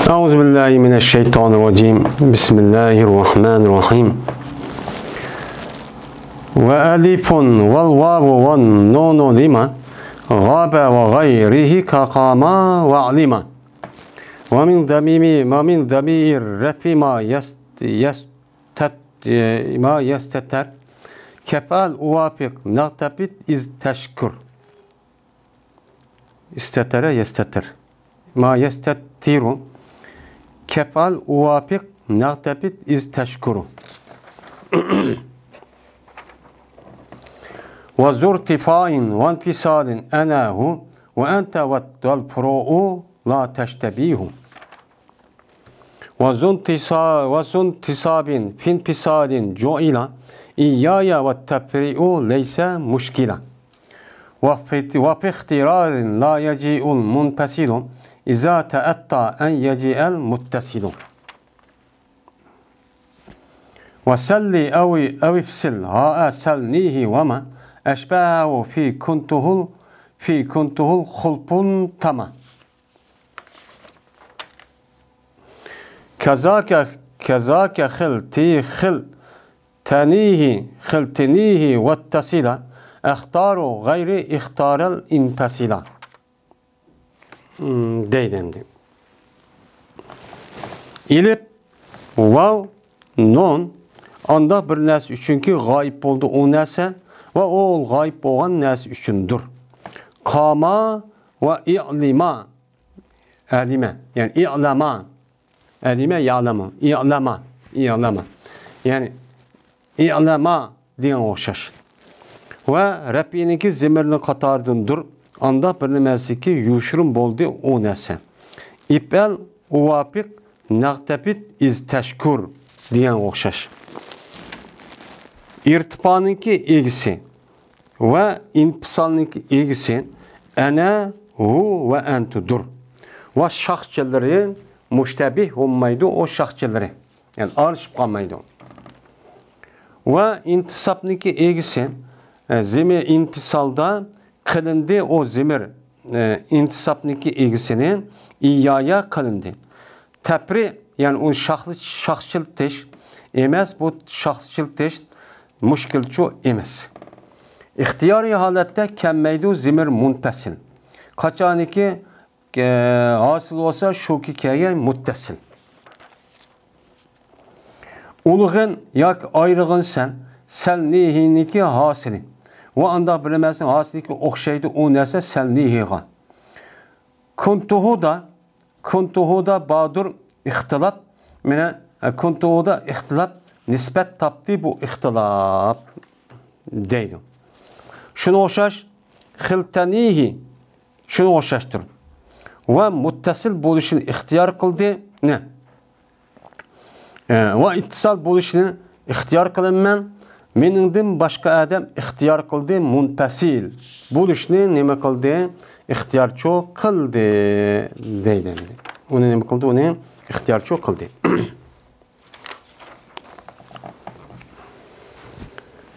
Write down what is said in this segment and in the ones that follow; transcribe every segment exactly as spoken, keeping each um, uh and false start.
أعوذ بالله من الشيطان الرجيم. بسم الله الرحمن الرحيم. وألف والواو والنون لما غاب وغيره كقام واعلم. ومن ضميم، ومن ضمير الرفع ما يست-، يستت-، ما يستتر. كافعل أوافق نغتبط إذ تشكر. استتر يستتر. ما يستتر. كافعل أوافق نغتبط إذ تشكر. وذو ارتفاع وانفصال أناه وأنت والفروع لا تشتبيه. وذو انتصا-، وذو انتصاب في انفصال جعل إياي والتفريع ليس مشكلا. وفي، وفي اضطرار لا يجيء المنفصل إذا تأتى أن يجيء المتصل. وسل أو، أو افصل هاء سلنيه وما أشبهه في كنته، في كنته خلف تما. كذاك، كذاك خل تي خل تنيه خل تنيه واتصلا أختار غير اختار الانفصلا. دەيدۇ ئەمدى. ئېلىپ، ۋاۋ، نۇن، ئانداق بىر نەرسە ئۈچۈنكى غايىب بولدى ئۇ نەرسە ۋە ئۇ غايىب بولغان نەرسە ئۈچۈندۇر. قاما ۋە ئىئلىما. ئەلىمە، يەنى ئىئلەما. ئەلىمە، يەلەمۇ. ئىئلەما، ئىئلەما. يەنى ئىئلەما دېگەنگە ئوخشاش. ۋە رەپئىنىڭكى زېمىرنىڭ قاتارىدىندۇر. ئاندا بىر نېمەسىكى يوشۇرۇن بولدى ئۇ نەرسە. ئىپئەل ئۇۋاپىق نەغتەپىت ئىز تەشكۇر دېگەنگە ئوخشاش. ئىرتىپانىڭكى ئىگىسى ۋە ئىنپىسالنىڭكى ئىگىسى ئەنە، ھۇ ۋە ئەنتۇدۇر. ۋە شاخچىلىرى مۇشتەبىھ بولمايدۇ، ئۇ شاخچىلىرى. يەنى ئارىلىشىپ قالمايدۇ. ۋە ئىنتىسابنىڭكى ئىگىسى، ئە، زېمىر ئىنپىسالدا قىلىندى، ئۇ زېمىر، ئە، ئىنتىسابنىڭكى ئىگىسىنى ئىيايا قىلىندى. تەپرىئ، يەنى ئۇنى شاخلىتىش، شاخچىلىتىش ئەمەس، بۇ شاخچىلىتىش مۇشكىلچۇ ئەمەس. ئىختىيارىي ھالەتتە كەلمەيدۇ زېمىر مۇنپەسىل. قاچانكى، ئە، ھاسىل بولسا، شۇكى كەلگەن مۇتتەسىل. ئۇلىغىن ياكى ئايرىغىن سەن، سەلنىھىنىڭكى ھاسىلى. ۋە ئانداق بىر نېمەسىنىڭ ھاسىلىگە ئوخشايدۇ ئۇ نەرسە سەلنىھىغا. كۇنتۇھۇدا، كۇنتۇھۇدا باردۇر ئىختىلاپ. مانا، كۇنتۇھۇدا ئىختىلاپ نىسبەت تاپتى بۇ ئىختىلاپ دەيدۇ. شۇنىڭغا ئوخشاش، خىلتەنىھى شۇنىڭغا ئوخشاشتۇر. ۋە مۇتتەسىل بولۇشىنى ئىختىيار قىلدى. نە؟ ئە، ۋە ئىتتىسال بولۇشىنى ئىختىيار قىلىمەن. مېنىڭدىن باشقا ئادەم ئىختىيار قىلدى، مۇنپەسىل بولۇشنى نېمە قىلدى؟ ئىختىيارچۇ قىلدى دەيدۇ ئەمدى. ئۇنى نېمە قىلدى؟ ئۇنى ئىختىيارچۇ قىلدى.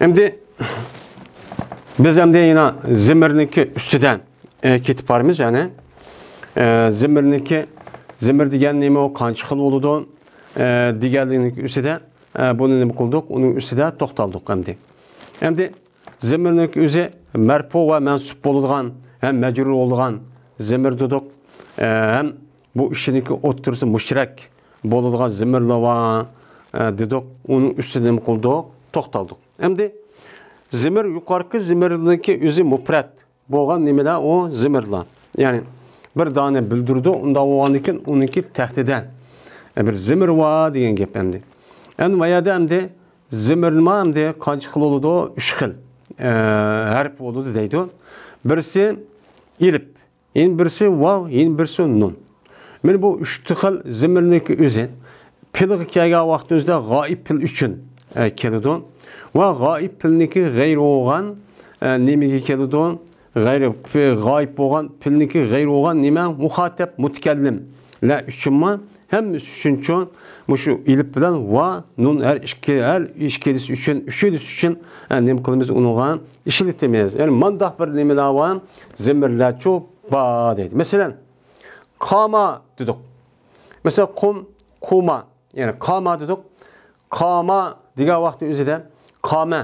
ئەمدى بىز ئەمدى يەنە زېمىرنىڭكى ئۈستىدە، ئە، كېتىپ بارىمىز، يەنى، ئە، زېمىرنىڭكى، زېمىر دېگەن نېمە، ئۇ قانچە خىل بولىدۇ، ئە، دېگەنلىكنىڭ ئۈستىدە، ئە، بۇنى نېمە قىلدۇق؟ ئۇنىڭ ئۈستىدە توختالدۇق ئەمدى. ئەمدى زېمىرنىڭكى ئۆزى مەرپۇ ۋە مەنسۇب بولىدىغان ھەم مەجرۇر بولىدىغان زېمىر دېدۇق. ئە، ھەم بۇ ئىشىنىڭكى ئوتتۇرىسى مۇشتەرەك بولىدىغان زېمىرلار بار، ئە، دېدۇق. ئۇنىڭ ئۈستىدە نېمە قىلدۇق؟ توختالدۇق. ئەمدى زېمىر، يۇقىرىقى زېمىرنىڭكى ئۆزى مۇپرەت بولغان نېمىلەر؟ ئۇ زېمىرلار. يەنى بىر دانە بىلدۈرىدۇ، ئۇنداق بولغاندىن كېيىن ئۇنىڭكى تەھتىدە، ئە، بىر زېمىر بار دېگەن گەپ ئەمدى. ئەمدى ما يەردە ئەمدى زېمىر نېمە ئەمدى قانچە خىل بولىدۇ؟ ئۈچ خىل، ئە، ھەرپ بولىدۇ دەيدۇ. بىرسى ئېلىپ، يەنە بىرسى ۋاۋ، يەنە بىرسى نۇن. مانا بۇ ئۈچ خىل زېمىرنىڭكى ئۆزى پېئىلغا كەلگەن ۋاقىتنىڭ ئۆزىدە غائىب پېئىل ئۈچۈن، ئە، كېلىدۇ. ۋە غائىب پېئىلنىڭكى غەيرى بولغان، ئە، نېمىگە كېلىدۇ؟ غەيرى پې-، غائىب بولغان پېئىلنىڭكى غەيرى بولغان نېمە؟ مۇخاتەب، مۇتەكەللىملەر ئۈچۈنمۇ؟ ھەممىسى ئۈچۈنچۇ مۇشۇ ئېلىپ بىلەن ۋا نۇن ھەر ئىككى، ھەر ئىككىلىسى ئۈچۈن، ئۈچىلىسى ئۈچۈن، ئە، نېمە قىلىمىز؟ ئۇنىڭغا ئىشلىتىمىز. يەنى مانداق بىر نېمىلەر بار، زېمىرلەرچۇ بار دەيدۇ. مەسىلەن، قاما دېدۇق. مەسىلەن، قۇم، قۇما، يەنى قاما دېدۇق. قاما دېگەن ۋاقىتنىڭ ئۆزىدە قامە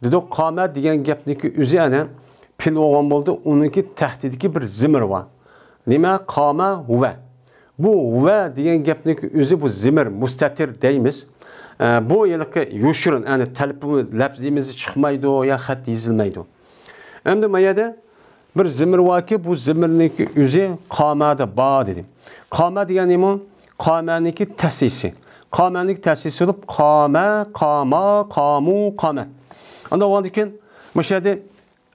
دېدۇق. قامە دېگەن گەپنىڭكى ئۆزى ئەنە پېئىل بولغان بولدى. ئۇنىڭكى تەھتىدىكى بىر زېمىر بار. نېمە؟ قامە ھۇۋە. بۇ ھۇۋە دېگەن گەپنىڭكى ئۆزى بۇ زېمىر، مۇستەتىر دەيمىز. ئە، بۇ ھېلىقى يوشۇرۇن، يەنى تەلەپپۇز لەپزىمىزدە چىقمايدۇ يا خەت يېزىلمايدۇ. ئەمدى ما يەردە بىر زېمىر باركى، بۇ زېمىرنىڭكى ئۆزى قامەدە بار دېدى. قامە دېگەن نېمە؟ قامەنىڭكى تەسىسى. قامەنىڭكى تەسىسى بولۇپ، قامە، قاما، قامۇ، قامەت. ئاندىن ئۇنىڭدىن كېيىن مۇشۇ يەردە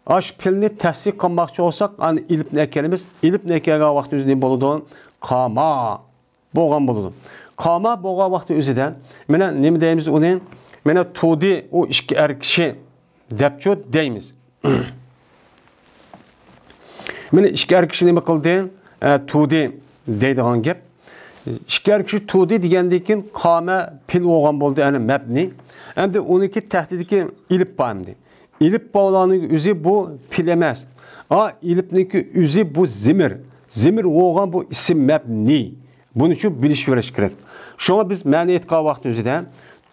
ئاش پېئىلنى تەسىس قىلماقچى بولساق، ئاندىن ئېلىپنى ئەكەلىمىز. ئېلىپنى ئەكەلگەن ۋاقىت ئۆزى نېمە بولىدۇ؟ قاما بولغان بولىدۇ. قاما بولغان ۋاقتى ئۆزىدە، مانا نېمە دەيمىز ئۇنى؟ مانا تۇدى، ئۇ ئىككى ئەر كىشى دەپچۇ دەيمىز. مانا ئىككى ئەر كىشى نېمە قىلدى؟ ئە، تۇدى دەيدىغان گەپ. ئىككى ئەر كىشى تۇدى دېگەندىن كېيىن قامە پېئىل بولغان بولدى، يەنى مەبنى. ئەمدى ئۇنىڭكى تەھتىدىكى ئېلىپ بار ئەمدى. ئېلىپ بولغاننىڭ ئۆزى بۇ پېئىل ئەمەس. ئا، ئېلىپنىڭكى ئۆزى بۇ زېمىر. زېمىر بولغان بۇ ئىسىم مەبنى. بۇنى شۇ بىلىشىۋېلىش كېرەك. شۇڭا بىز مەنە ئېيتقان ۋاقىت ئۆزىدە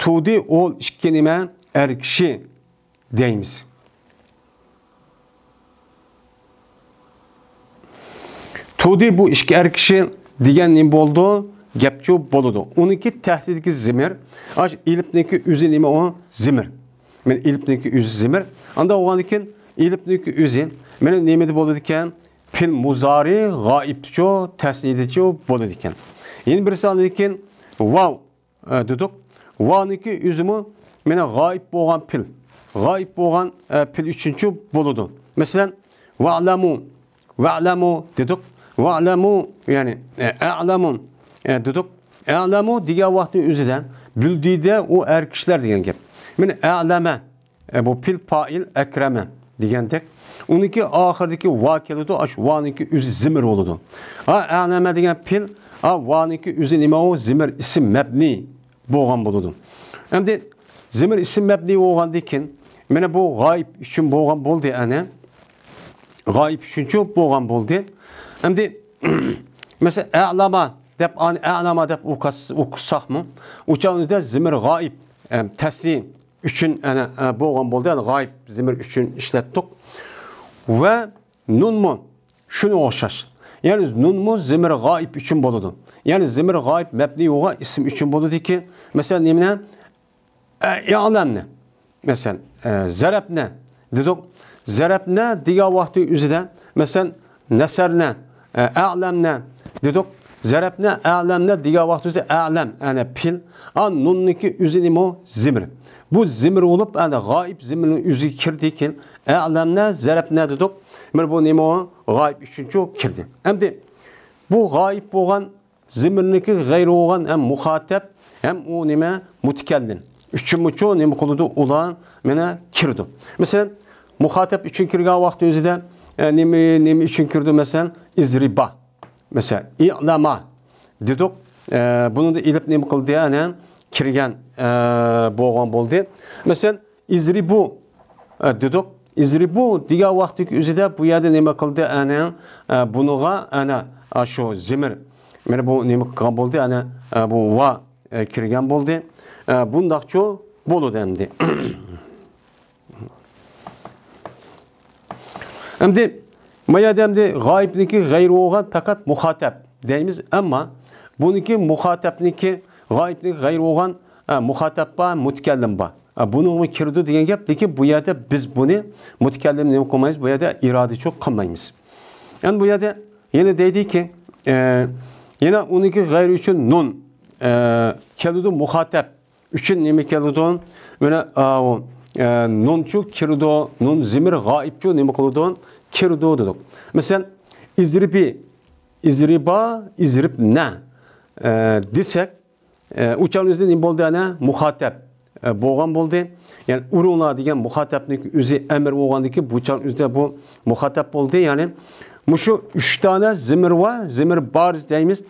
تۇدى ئول ئىككى نېمە؟ ئەر كىشى دەيمىز. تۇدى بۇ ئىككى ئەر كىشى دېگەن نېمە بولىدۇ؟ گەپچۇ بولىدۇ. ئۇنىڭكى تەھتىدىكى زېمىر، ئاش ئېلىپنىڭكى ئۆزى نېمە ئۇ؟ زېمىر. مانا ئېلىپنىڭكى ئۆزى زېمىر. ئاندا بولغاندىن كېيىن ئېلىپنىڭكى ئۆزى مانا نېمىدە بولىدىكەن؟ پېئىل مۇزارى غائىبتىچۇ، تەسنىيىدىچۇ بولىدىكەن. يەنە بىرسى ئاندىن كېيىن ۋاۋ، ئە، دېدۇق. ۋانىڭكى ئۆزىمۇ مانا غائىب بولغان پېئىل. غائىب بولغان، ئە، پېئىل ئۈچۈنچۇ بولىدۇ. مەسىلەن، ۋەئلەمۇ، ۋەئلەمۇ دېدۇق. ۋەئلەمۇ، يەنى، ئە، ئەئلەمۇ، ئە، دېدۇق. ئەئلەمۇ دېگەن ۋاقىتنىڭ ئۆزىدە بىلدى دە ئۇ ئەر كىشىلەر دېگەن گەپ. مانا ئەئلەمە، ئە، بۇ پېئىل پائىل ئەكرەمە دېگەندەك. ئۇنىڭكى ئاخىرىدىكى ۋا كېلىدۇ، ئاشۇ ۋانىڭكى ئۆزى زېمىر بولىدۇ. ھا، ئەئلەمە دېگەن پېئىل، ھا، ۋانىڭكى ئۆزى نېمە ئۇ؟ زېمىر ئىسىم مەبنى بولغان بولىدۇ. ئەمدى زېمىر ئىسىم مەبنى بولغاندىن كېيىن، مانا بۇ غائىب ئۈچۈن بولغان بولدى، ئەنە. غائىب ئۈچۈنچۇ بولغان بولدى. ئەمدى، مەسىلەن، ئەئلەمە دەپ، ئەنە، ئەئلەمە دەپ ئوقۇس-، ئوقۇساقمۇ؟ ئۇ چاغدا زېمىر غائىب، ئەم، تەسنىيە ئۈچۈن، ئەنە، ئە، بولغان بولدى. يەنى غائىب زېمىر ئۈچۈن ئىشلەتتۇق. ۋە نۇنمۇ شۇنىڭغا ئوخشاش. يەنى نۇنمۇ زېمىر غائىب ئۈچۈن بولىدۇ. يەنى زېمىر غائىب مەبنى بولغان ئىسىم ئۈچۈن بولىدۇكى، مەسىلەن، نېمىنى؟ ئە، ئەئلەمنى. مەسىلەن، ئە، زەرەبنە دېدۇق. زەرەبنە دېگەن ۋاقتى ئۆزىدە، مەسىلەن، نەسەرنە، ئە، ئەئلەمنە دېدۇق. زەرەبنە، ئەئلەمنە دېگەن ۋاقتى ئۆزى ئەئلەم، ئەنە پېئىل. ئا، نۇننىڭكى ئۆزى نېمە ئۇ؟ زېمىر. بۇ زېمىر بولۇپ، ئەنە غائىب زېمىرنىڭ ئۆزىگە كىردىكىن، ئەئلەمنە، زەرەبنە دېدۇق. مانا بۇ نېمە ئۇ؟ غائىب ئۈچۈنچۇ كىردى. ئەمدى بۇ غائىب بولغان زېمىرنىڭكى غەيرى بولغان ھەم مۇخاتەب، ھەم ئۇ نېمە؟ مۇتەكەللىم. ئۈچىمىچۇ نېمە قىلىدۇ؟ ئۇلار مانا كىرىدۇ. مەسىلەن، مۇخاتەب ئۈچۈن كىرگەن ۋاقتى ئۆزىدە، ئە، نېمە، نېمە ئۈچۈن كىرىدۇ؟ مەسىلەن، ئىزرىبا. مەسىلەن، ئىئلەما دېدۇق. ئە، بۇنىڭدا ئېلىپ نېمە قىلدى؟ ئەنە كىرگەن، ئە، بولغان بولدى. مەسىلەن، ئىزرىبۇ، ئە، دېدۇق. ئىزرىبۇ دېگەن ۋاقىتتىكى ئۆزىدە بۇ يەردە نېمە قىلدى؟ ئەنە، ئە، بۇنىڭغا، ئەنە، ئە، شۇ زېمىر. مانا بۇ نېمە قىلغان بولدى؟ ئەنە، ئە، بۇ ۋا، ئە، كىرگەن بولدى. ئە، بۇنداقچۇ بولىدۇ ئەمدى. ئەمدى ما يەردە ئەمدى غائىبنىڭكى غەيرى بولغان پەقەت مۇخاتەب دەيمىز، ئەمما بۇنىڭكى مۇخاتەبنىڭكى، غائىبنىڭكى غەيرى بولغان، ئە، مۇخاتەب بار، مۇتەكەللىم بار. ئە، بۇنىڭغا كىرىدۇ دېگەن گەپ، لېكىن بۇ يەردە بىز بۇنى مۇتەكەللىم نېمە قىلمايمىز، بۇ يەردە ئىرادىچۇ قىلمايمىز. يەنى بۇ يەردە يەنە دەيدىكى، ئە، يەنە ئۇنىڭكى غەيرى ئۈچۈن نۇن، ئە، كېلىدۇ مۇخاتەب. ئۈچۈن نېمە كېلىدۇ؟ مانا، ئاۋۇ، ئە، نۇنچۇ كىرىدۇ، نۇن زېمىر غائىبچۇ نېمە قىلىدۇ؟ كىرىدۇ دېدۇق. مەسىلەن، ئىزرىبى، ئىزرىبا، ئىزرىبنە، ئە، دېسەك، ئە، ئۇ چاغنىڭ ئۆزىدە نېمە بولدى؟ ئەنە مۇخاتەب، ئە، بولغان بولدى. يەنى ئۇرۇڭلار دېگەن مۇخاتەبنىڭ ئۆزى ئەمىر بولغاندىكى بۇ چاغنىڭ ئۆزىدە بۇ مۇخاتەب بولدى. يەنى مۇشۇ ئۈچ دانە زېمىر بار، زېمىر بارىز دەيمىز.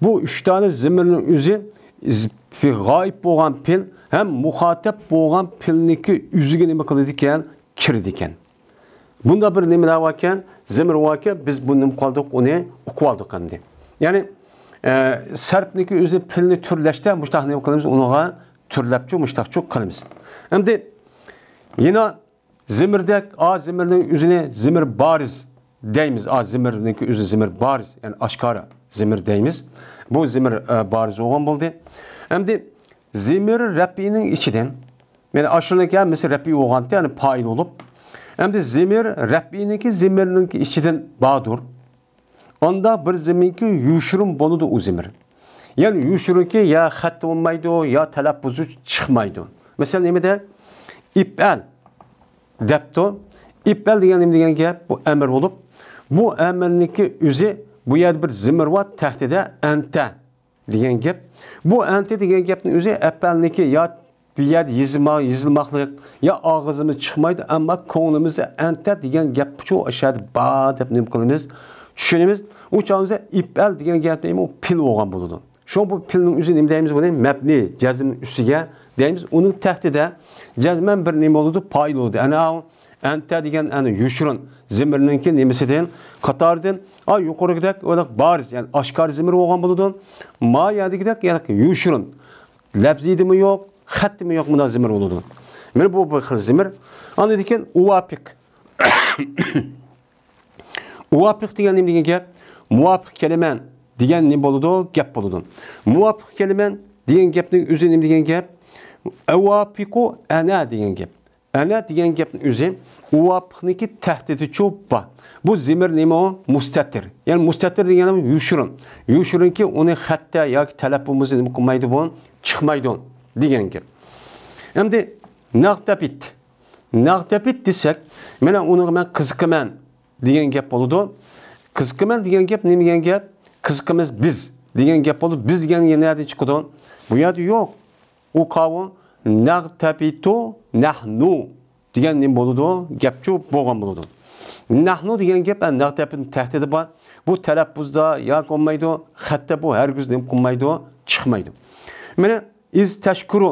بۇ ئۈچ دانە زېمىرنىڭ ئۆزى ز-، غائىب بولغان پېئىل ھەم مۇخاتەب بولغان پېئىلنىڭكى ئۆزىگە نېمە قىلىدىكەن؟ كىرىدىكەن. بۇندا بىر نېمىلەر باركەن؟ زېمىر باركەن، بىز بۇنى نېمە قىلدۇق؟ ئۇنى ئۇقۇۋالدۇق ئەمدى. يەنى ئە، سەرپنىڭكى ئۆزى پېئىلنى تۈرلەشتە مۇشتاق نېمە قىلىمىز؟ ئۇنىڭغا تۈرلەپچۇ مۇشتاقچۇ قىلىمىز. ئەمدى يەنە زىمىردەك، ئا زىمىرنىڭ ئۆزىنى زىمىر بارىز دەيمىز. ئا زىمىرنىڭكى ئۆزى زىمىر بارىز، يەنى ئاشكارا زىمىر دەيمىز. بۇ زىمىر، ئە، بارىز بولغان بولدى. ئەمدى زىمىر رەپئىنىڭ ئىچىدىن، يەنى ئاشۇنىڭكى ھەممىسى رەپئىي بولغانتى، يەنى پائىل بولۇپ. ئەمدى زىمىر رەپئىنىڭكى زىمىرنىڭكى ئىچىدىن باردۇر. ئاندا بىر زىمىركى يوشۇرۇن بولىدۇ ئۇ زىمىر. يەنى يوشۇرۇنكى يا خەتتە بولمايدۇ، يا تەلەپپۇزى چىقمايدۇ. مەسىلەن، نېمىدە؟ ئىپئەل دەپتۇ. ئىپئەل دېگەن نېمە دېگەن گەپ؟ بۇ ئەمىر بولۇپ، بۇ ئەمىرنىڭكى ئۆزى، بۇ يەردە بىر زىمىر بار، تەھتىدە ئەنتە دېگەن گەپ. بۇ ئەنتە دېگەن گەپنىڭ ئۆزى ئەپئەلنىڭكى يا بۇ يەردە يېزىلما-، يېزىلماقلىق، يا ئاغزىمىز چىقمايدۇ، ئەمما كۆڭلىمىزدە ئەنتە دېگەن گەپ شۇ ئاشۇ يەردە بار دەپ نېمە قىلىمىز؟ چۈشىنىمىز. ئۇ چاغىمىزدا ئىپئەل دېگەن گەپنى ئۇ پېئىل بولغان بولىدۇ. شۇڭا بۇ پېئىلنىڭ ئۆزى نېمە دەيمىز بۇنى؟ مەبنى، جەزمنىڭ ئۈستىگە دەيمىز. ئۇنىڭ تەھتىدە جەزمەن بىر نېمە بولىدۇ؟ پائىل بولىدۇ. ئەنە ئەنتە دېگەن ئەنە يوشۇرۇن زىمىرنىڭكى نېمىسىدىن، قاتارىدىن، ئا، يۇقىرىدىكىدەك ئۇنداق بارىز، يەنى ئاشكارا زىمىر بولغان بولىدۇ. ما يەردىكىدەك، يەنى يوشۇرۇن. لەپزىدىمۇ يوق، خەتتىمۇ يوق، مۇنداق زىمىر بولىدۇ. مانا بۇ بىر خىل زىمىر. ئاندىن كېيىن ئۇۋاپىق. ئۇۋاپىق دېگەن نېمە دېگەن گەپ؟ مۇۋاپىق كېلىمەن دېگەن نېمە بولىدۇ؟ گەپ بولىدۇ. مۇۋاپىق كېلىمەن دېگەن گەپنىڭ ئۆزى نېمە دېگەن گەپ؟ ئۇۋاپىقۇ ئەنە دېگەن گەپ. ئەنە دېگەن گەپنىڭ ئۆزى ئۇۋاپىقنىڭكى تەھتىدىچۇ بار. بۇ زىمىر نېمە ئۇ؟ مۇستەتىر. يەنى مۇستەتىر دېگەنى يوشۇرۇن. يوشۇرۇنكى ئۇنى خەتتە ياكى تەلەپپۇزى نېمە قىلمايدۇ بۇ؟ چىقمايدۇ دېگەن گەپ. ئەمدى نەغتەپىت. نەغتەپىت دېسەك، مانا ئۇنىڭغا مەن قىزىقىمەن دېگەن گەپ بولىدۇ. قىزىقىمەن دېگەن گەپ نېمە دېگەن گەپ؟ قىزىقىمىز بىز دېگەن گەپ بولىدۇ. بىز دېگەن نەدىن چىقىدۇ؟ بۇ يەردە يوق. ئۇ قاۋۇ نەغتەپىتۇ نەھنۇ دېگەن نېمە بولىدۇ؟ گەپچۇ بولغان بولىدۇ. نەھنۇ دېگەن گەپ، ئە، نەغتەپىتنىڭ تەھتىدە بار. بۇ تەلەپپۇزدا ياكى بولمايدۇ، خەتتە بۇ ھەرگىز نېمە قىلمايدۇ، چىقمايدۇ. مانا ئىز تەشكۇرۇ،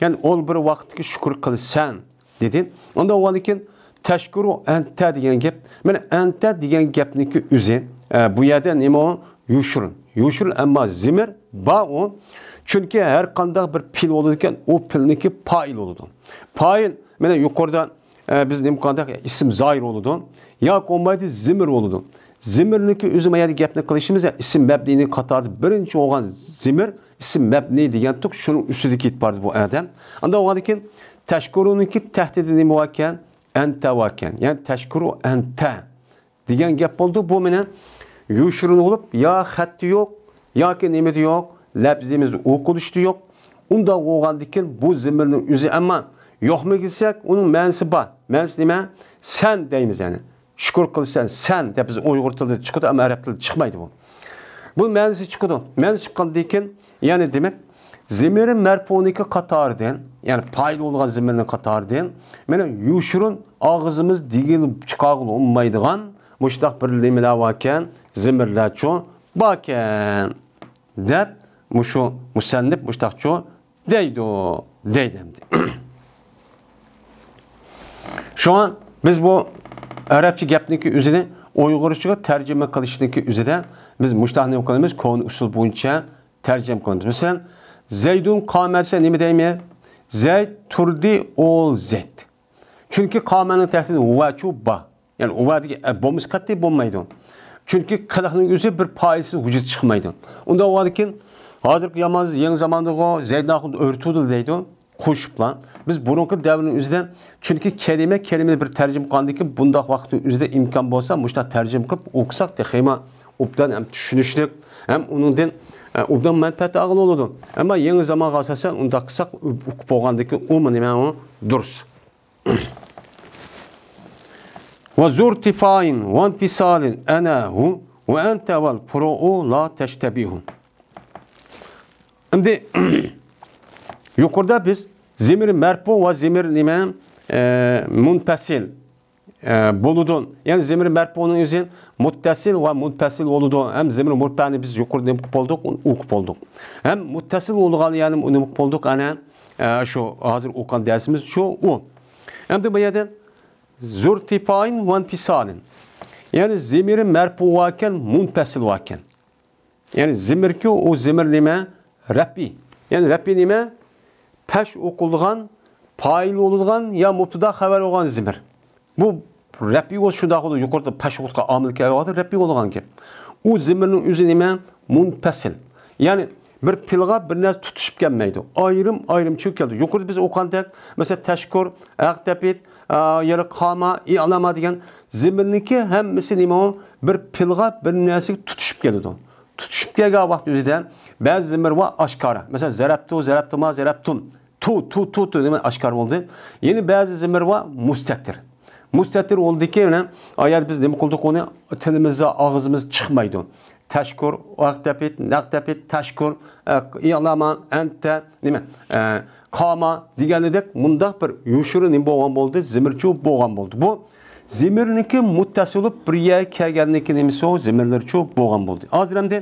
يەنى ئول بىر ۋاقىتتىكى شۈكۈر قىلىسەن دېدى. ئۇنداق بولغاندىكىن تەشكۇرۇ ئەنتە دېگەن گەپ. مانا ئەنتە دېگەن گەپنىڭكى ئۆزى، ئە، بۇ يەردە نېمە ئۇ؟ يوشۇرۇن. يوشۇرۇن، ئەمما زىمىر بار ئۇ. چۈنكى ھەر قانداق بىر پېئىل بولىدىكەن، ئۇ پېئىلنىڭكى پائىل بولىدۇ. پائىل، مانا يۇقىرىدا، ئە، بىز نېمە قىلغاندەك ئىسىم زاھىر بولىدۇ. ياكى بولمايدۇ، زىمىر بولىدۇ. زىمىرنىڭكى ئۆزى ما يەردە گەپنى قىلىشىمىز، يا ئىسىم مەبنىنىڭ قاتارىدا بىرىنچى بولغان زىمىر، ئىسىم مەبنى دېگەن تۇق، شۇنىڭ ئۈستىدىكى ئېتىباردا بۇ ئادەم. ئاندىن بولغاندىكىن تەشكۇرۇنىڭكى تەھتىدە نېمە باركەن؟ ئەنتە باركەن. يەنى تەشكۇرۇ ئەنتە دېگەن گەپ بولدى. بۇ مانا يوشۇرۇن بولۇپ، يا خەتتە يوق، ياكى نېمىدە يوق، لەپزىمىزدە ئوقۇلۇشتا يوق. ئۇنداق بولغاندىكىن بۇ زىمىرنىڭ ئۆزى، ئەمما يوقمۇ دېسەك، ئۇنىڭ مەنىسى بار. مەنىسى نېمە؟ سەن دەيمىز يەنى. شۈكۈر قىلىسەن، سەن دەپ بىز ئۇيغۇر تىلىدا چىقىدۇ، ئەمما ئەرەب تىلىدا چىقمايدۇ بۇ. بۇ مەنىسى چىقىدۇ. مەنىسى چىققاندىن كېيىن، يەنى دېمەك، زىمىرى مەرپۇنىڭكى قاتارىدىن، يەنى پائىل بولغان زىمىرنىڭ قاتارىدىن، مانا يوشۇرۇن ئاغزىمىز دېگىلى چىقارغىلى بولمايدىغان مۇشۇنداق بىر نېمىلەر باركەن، زىمىرلەرچۇ باركەن، دەپ مۇشۇ مۇسەننىپ مۇشۇنداقچۇ دەيدۇ، دەيدۇ ئەمدى. شۇڭا بىز بۇ ئەرەبچە گەپنىڭكى ئۆزىنى ئۇيغۇرچىغا تەرجىمە قىلىشنىڭكى ئۆزىدە بىز مۇشۇنداق نېمە قىلىمىز؟ كونا ئۇسۇل بويىچە تەرجىمە قىلىمىز. مەسىلەن، زەيدۇن قامە دېسە نېمە دەيمىز؟ زەيد تۇردى، ئول زەيد. چۈنكى قامەنىڭ تەھتىدە ۋەچۇ بار. يەنى ئۇ ۋەدىگە، ئە، بولمىسا قەتئىي بولمايدۇ. چۈنكى قىلىقنىڭ ئۆزى بىر پائىلسىز ۋۇجۇد چىقمايدۇ. ئۇنداق بولغاندىكىن، ھازىرقى يامان، يېڭى زاماندىغۇ زەيدناخۇن ئۆرتۇدۇل دەيدۇ. قوشۇپلا. بىز بۇرۇنقى دەۋرنىڭ ئۆزىدە، چۈنكى كەلىمە، كەلىمىنى بىر تەرجىمە قىلغاندىن كېيىن، بۇنداق ۋاقىتنىڭ ئۆزىدە ئىمكان بولسا، مۇشۇنداق تەرجىمە قىلىپ ئوقۇساق، تېخىمۇ ئوبدان ھەم چۈشىنىشلىك، ھەم ئۇنىڭدىن، ئە، ئوبدان مەنپەئەت ئالغىلى بولىدۇ. ئەمما يېڭى زامانغا ئاساسەن ئۇنداق قىلساق، ئوقۇپ بولغاندىن كېيىن ئۇمۇ نېمە ئۇ؟ دۇرۇس. ۋە زۇرتىفائىن ۋەنپىسالىن ئەنە ھۇ ۋە ئەنتە ۋەل پۇرۇئۇ لا تەشتەبىھۇ. ئەمدى يۇقىرىدا بىز زىمىر مەرپۇ ۋە زىمىر نېمە، ئە، مۇنپەسىل، ئە، بولىدۇ. يەنى زىمىر مەرپۇنىڭ ئۆزى مۇتتەسىل ۋە مۇنپەسىل بولىدۇ. ھەم زىمىر مۇرپەنى بىز يۇقىرىدا نېمە قىلىپ بولدۇق، ئوقۇپ بولدۇق. ھەم مۇتتەسىل بولىدىغان يەنى نېمە قىلىپ بولدۇق، ئەنە، ئە، شۇ ھازىر ئوقۇغان دەرسىمىز شۇ ئۇ. ئەمدى بۇ يەردە زۇرتىفائىن ۋەنپىسالىن. يەنى زىمىرى مەرپۇ ۋاركەن، مۇنپەسىل ۋاركەن. يەنى زىمىركى، ئۇ زىمىر نېمە؟ رەپئىي. يەنى رەپئىي نېمە؟ پەش ئوقۇلىدىغان، پائىل بولىدىغان يا مۇبتىدا خەۋەر بولغان زىمىر. بۇ رەپئىي بولسا شۇنداق بولىدۇ، يۇقىرىدا پەش ئوقۇتقان ئامىل كەلگەن ۋاقىتتا رەپئىي بولىدىغان گەپ. ئۇ زىمىرنىڭ ئۆزى نېمە؟ مۇنپەسىل. يەنى بىر پېئىلغا بىر نەرسە تۇتىشىپ كەلمەيدۇ. ئايرىم-ئايرىم چۈشۈپ كەلدى. يۇقىرىدا بىز ئوقۇغاندەك، مەسىلەن، تەشكۇر، ئەقتەپىت، ئا، يەنى قاما، ئىئلاما دېگەن زىمىرنىڭكى ھەممىسى نېمە ئۇ؟ بىر پېئىلغا بىر نەرسىگە تۇتىشىپ كېلىدۇ. تۇتۇشۇپ كەلگەن ۋاقىت ئۆزىدە بەزى زىمىر بار ئاشكارا. مەسىلەن، زەرەپتۇ، زەرەپتۇما، زەرەپتۇم. تۇ، تۇ، تۇ، تۇ دېمەي ئاشكارا بولدى. يەنە بەزى زىمىر بار مۇستەتىر. مۇستەتىر بولدىكى، مانا، ئايەت بىز نېمە قىلدۇق ئۇنى؟ تىلىمىزدا ئاغزىمىز چىقمايدۇ. تەشكۇر، ئەقتەپىت، نەقتەپىت، تەشكۇر، ئە، ئىئلاما، ئەنتە، نېمە، ئە، قاما دېگەنىدەك مۇنداق بىر يوشۇرۇن نېمە بولغان بولدى؟ زىمىرچۇ بولغان بولدى. بۇ زىمىرنىڭكى مۇتتەسىل بولۇپ بىر يەرگە كەلگەنلىكى نېمىسى ئۇ؟ زىمىرلىرىچۇ بولغان بولدى. ھازىر ئەمدى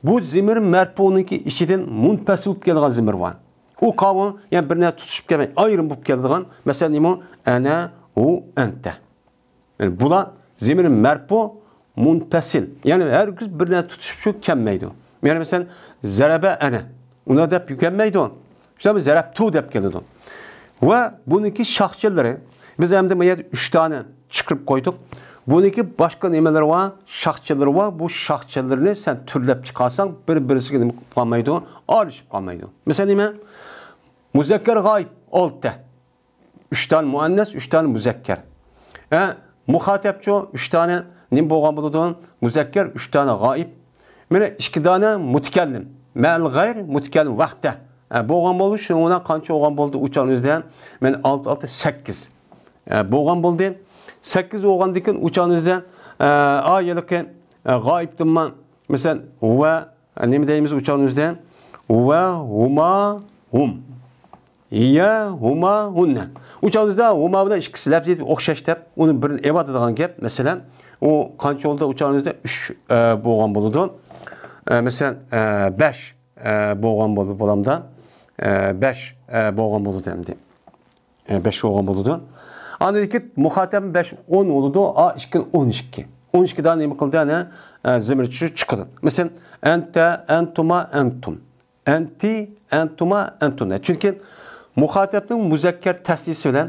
بۇ زىمىر مەرپۇنىڭكى ئىچىدىن مۇنپەسىل بولۇپ كېلىدىغان زىمىر بار. ئۇ قاۋۇ، يەنى بىر نەرسە تۇتۇشۇپ كەلمەي، ئايرىم بولۇپ كېلىدىغان. مەسىلەن، نېمە ئۇ؟ ئەنە، ھۇ، ئەنتە. يەنى بۇلار زىمىر مەرپۇ مۇنپەسىل. يەنى ھەرگىز بىر نەرسە تۇتۇشۇپ شۇ كەلمەيدۇ. يەنى مەسىلەن، زەرەبە ئەنە. ئۇنداق دەپ كەلمەيدۇ. شۇنداقمۇ زەرەپتۇ دەپ كېلىدۇ. ۋە بۇنىڭكى شاخچىلىرى، بىز ئەمدى بۇ يەردە ئۈچ دانە چىقىرىپ قويدۇق. بۇنىڭكى باشقا نېمىلىرى بار؟ شاخچىلىرى بار. بۇ شاخچىلىرىنى سەن تۈرلەپ چىقارساڭ، بىر-بىرسىگە نېمە قىلىپ قالمايدۇ؟ ئارىلىشىپ قالمايدۇ. مەسىلەن، نېمە؟ مۇزەككەر غايىب، ئالتە. ئۈچ دانە مۇئەننەس، ئۈچ دانە مۇزەككەر. ھە، مۇخاتەبچۇ ئۈچ دانە نېمە بولغان بولىدۇ؟ مۇزەككەر، ئۈچ دانە غائىب. مانا ئىككى دانە مۇتەكەللىم. مەل غەير مۇتەكەللىم ۋەھدە. ھە، بولغان بولىدۇ، شۇنىڭ بىلەن قانچە بولغان بولدى ئۇ چاغنىڭ ئۆزىدە؟ مانا ئالتە، ئالتە، سەككىز. ھە، بولغان بولدى. سەككىز بولغاندىن كېيىن ئۇ چاغنىڭ ئۆزىدە، ھە، ئا، ھېلىقى، ھە، غائىبتىنما، مەسىلەن، ۋە نېمە دەيمىز ئۇ چاغنىڭ ئۆزىدە؟ ۋە ھۇما ھۇم. يە ھۇما ھۇننە. ئۇ چاغنىڭ ئۆزىدە ھۇما بىلەن ئىككىسى لەپزىيىتى ئوخشاش دەپ، ئۇنى بىرىنى ئېۋاتىدىغان گەپ. مەسىلەن، ئۇ قانچە بولدى؟ ئۇ چاغنىڭ ئۆزىدە ئۈچ، ئە، بولغان بولىدۇ. ئە، مەسىلەن، ئە، بەش، ئە، بولغان بولدى بولامدا. ئە، بەش، ئە، بولغان بولىدۇ ئەمدى. ئە، بەش بولغان بولىدۇ. ئاندىن كېيىن مۇخاتەب بەش، ئون بولىدۇ. ئا ئىككى، ئون ئىككى. ئون ئىككى دانە نېمە قىلدى؟ ئەنە، ئە، زىمىرچۇ چىقىدۇ. مەسىلەن، ئەنتە، ئەنتۇما، ئەنتۇم. ئەنتى، ئەنتۇما، ئەنتۇنە. چۈنكى مۇخاتەبنىڭ مۇزەككەر تەسنىيىسى بىلەن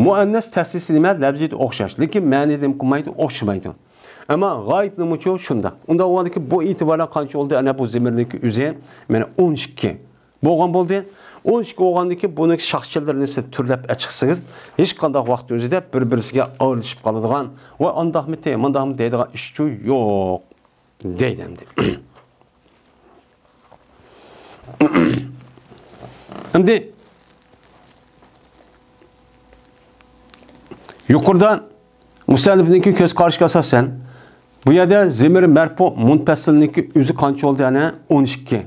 مۇئەننەس تەسنىيىسى نېمە؟ لەپزىيىتى ئوخشاش. لېكىن مەنىدە نېمە قىلمايدۇ؟ ئوخشىمايدۇ. ئەمما غائىبنىڭمۇچۇ شۇنداق. ئۇنداق بولغاندىكىن بۇ ئېتىبار بىلەن قانچە بولدى؟ ئەنە بۇ زىمىرنىڭكى ئۆزى، مانا ئون ئىككى بولغان بولدى. ئون ئىككى بولغاندىن كېيىن بۇنىڭ شاخچىلىرىنى سىز تۈرلەپ ئەچىقسىڭىز، ھېچقانداق ۋاقىت ئۆزىدە بىر-بىرسىگە ئارىلىشىپ قالىدىغان ۋە ئانداقمىتى، مۇنداقمۇ دەيدىغان ئىشچۇ يوق. دەيدۇ ئەمدى. ئەمدى يۇقىرىدا مۇسەننىپنىڭكى كۆز قارىشىغا ئاساسەن، بۇ يەردە زىمىر مەرپۇ مۇنپەسىلنىڭكى ئۆزى قانچە بولدى؟ يەنە ئون ئىككى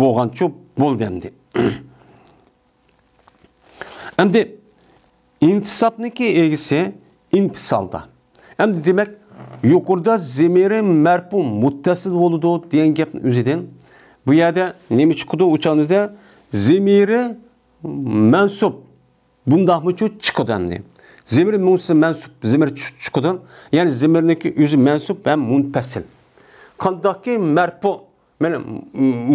بولغانچۇ بولدى ئەمدى. ئەمدى ئىنتىسابنىڭكى ئىگىسى ئىنپىسالدا. ئەمدى دېمەك، يۇقىرىدا زىمىرى مەرپۇ مۇتتەسىل بولىدۇ دېگەن گەپنىڭ ئۆزىدىن بۇ يەردە نېمە چىقىدۇ؟ ئۇ چاغدا زىمىرى مەنسۇب بۇنداقمۇچۇ چىقىدۇ ئەمدى. زىمىرى مۇنسى مەنسۇب، زىمىرى چۈ-، چىقىدۇ. يەنى زىمىرنىڭكى ئۆزى مەنسۇب ھەم مۇنپەسىل. قانداقكى مەرپۇ مانا،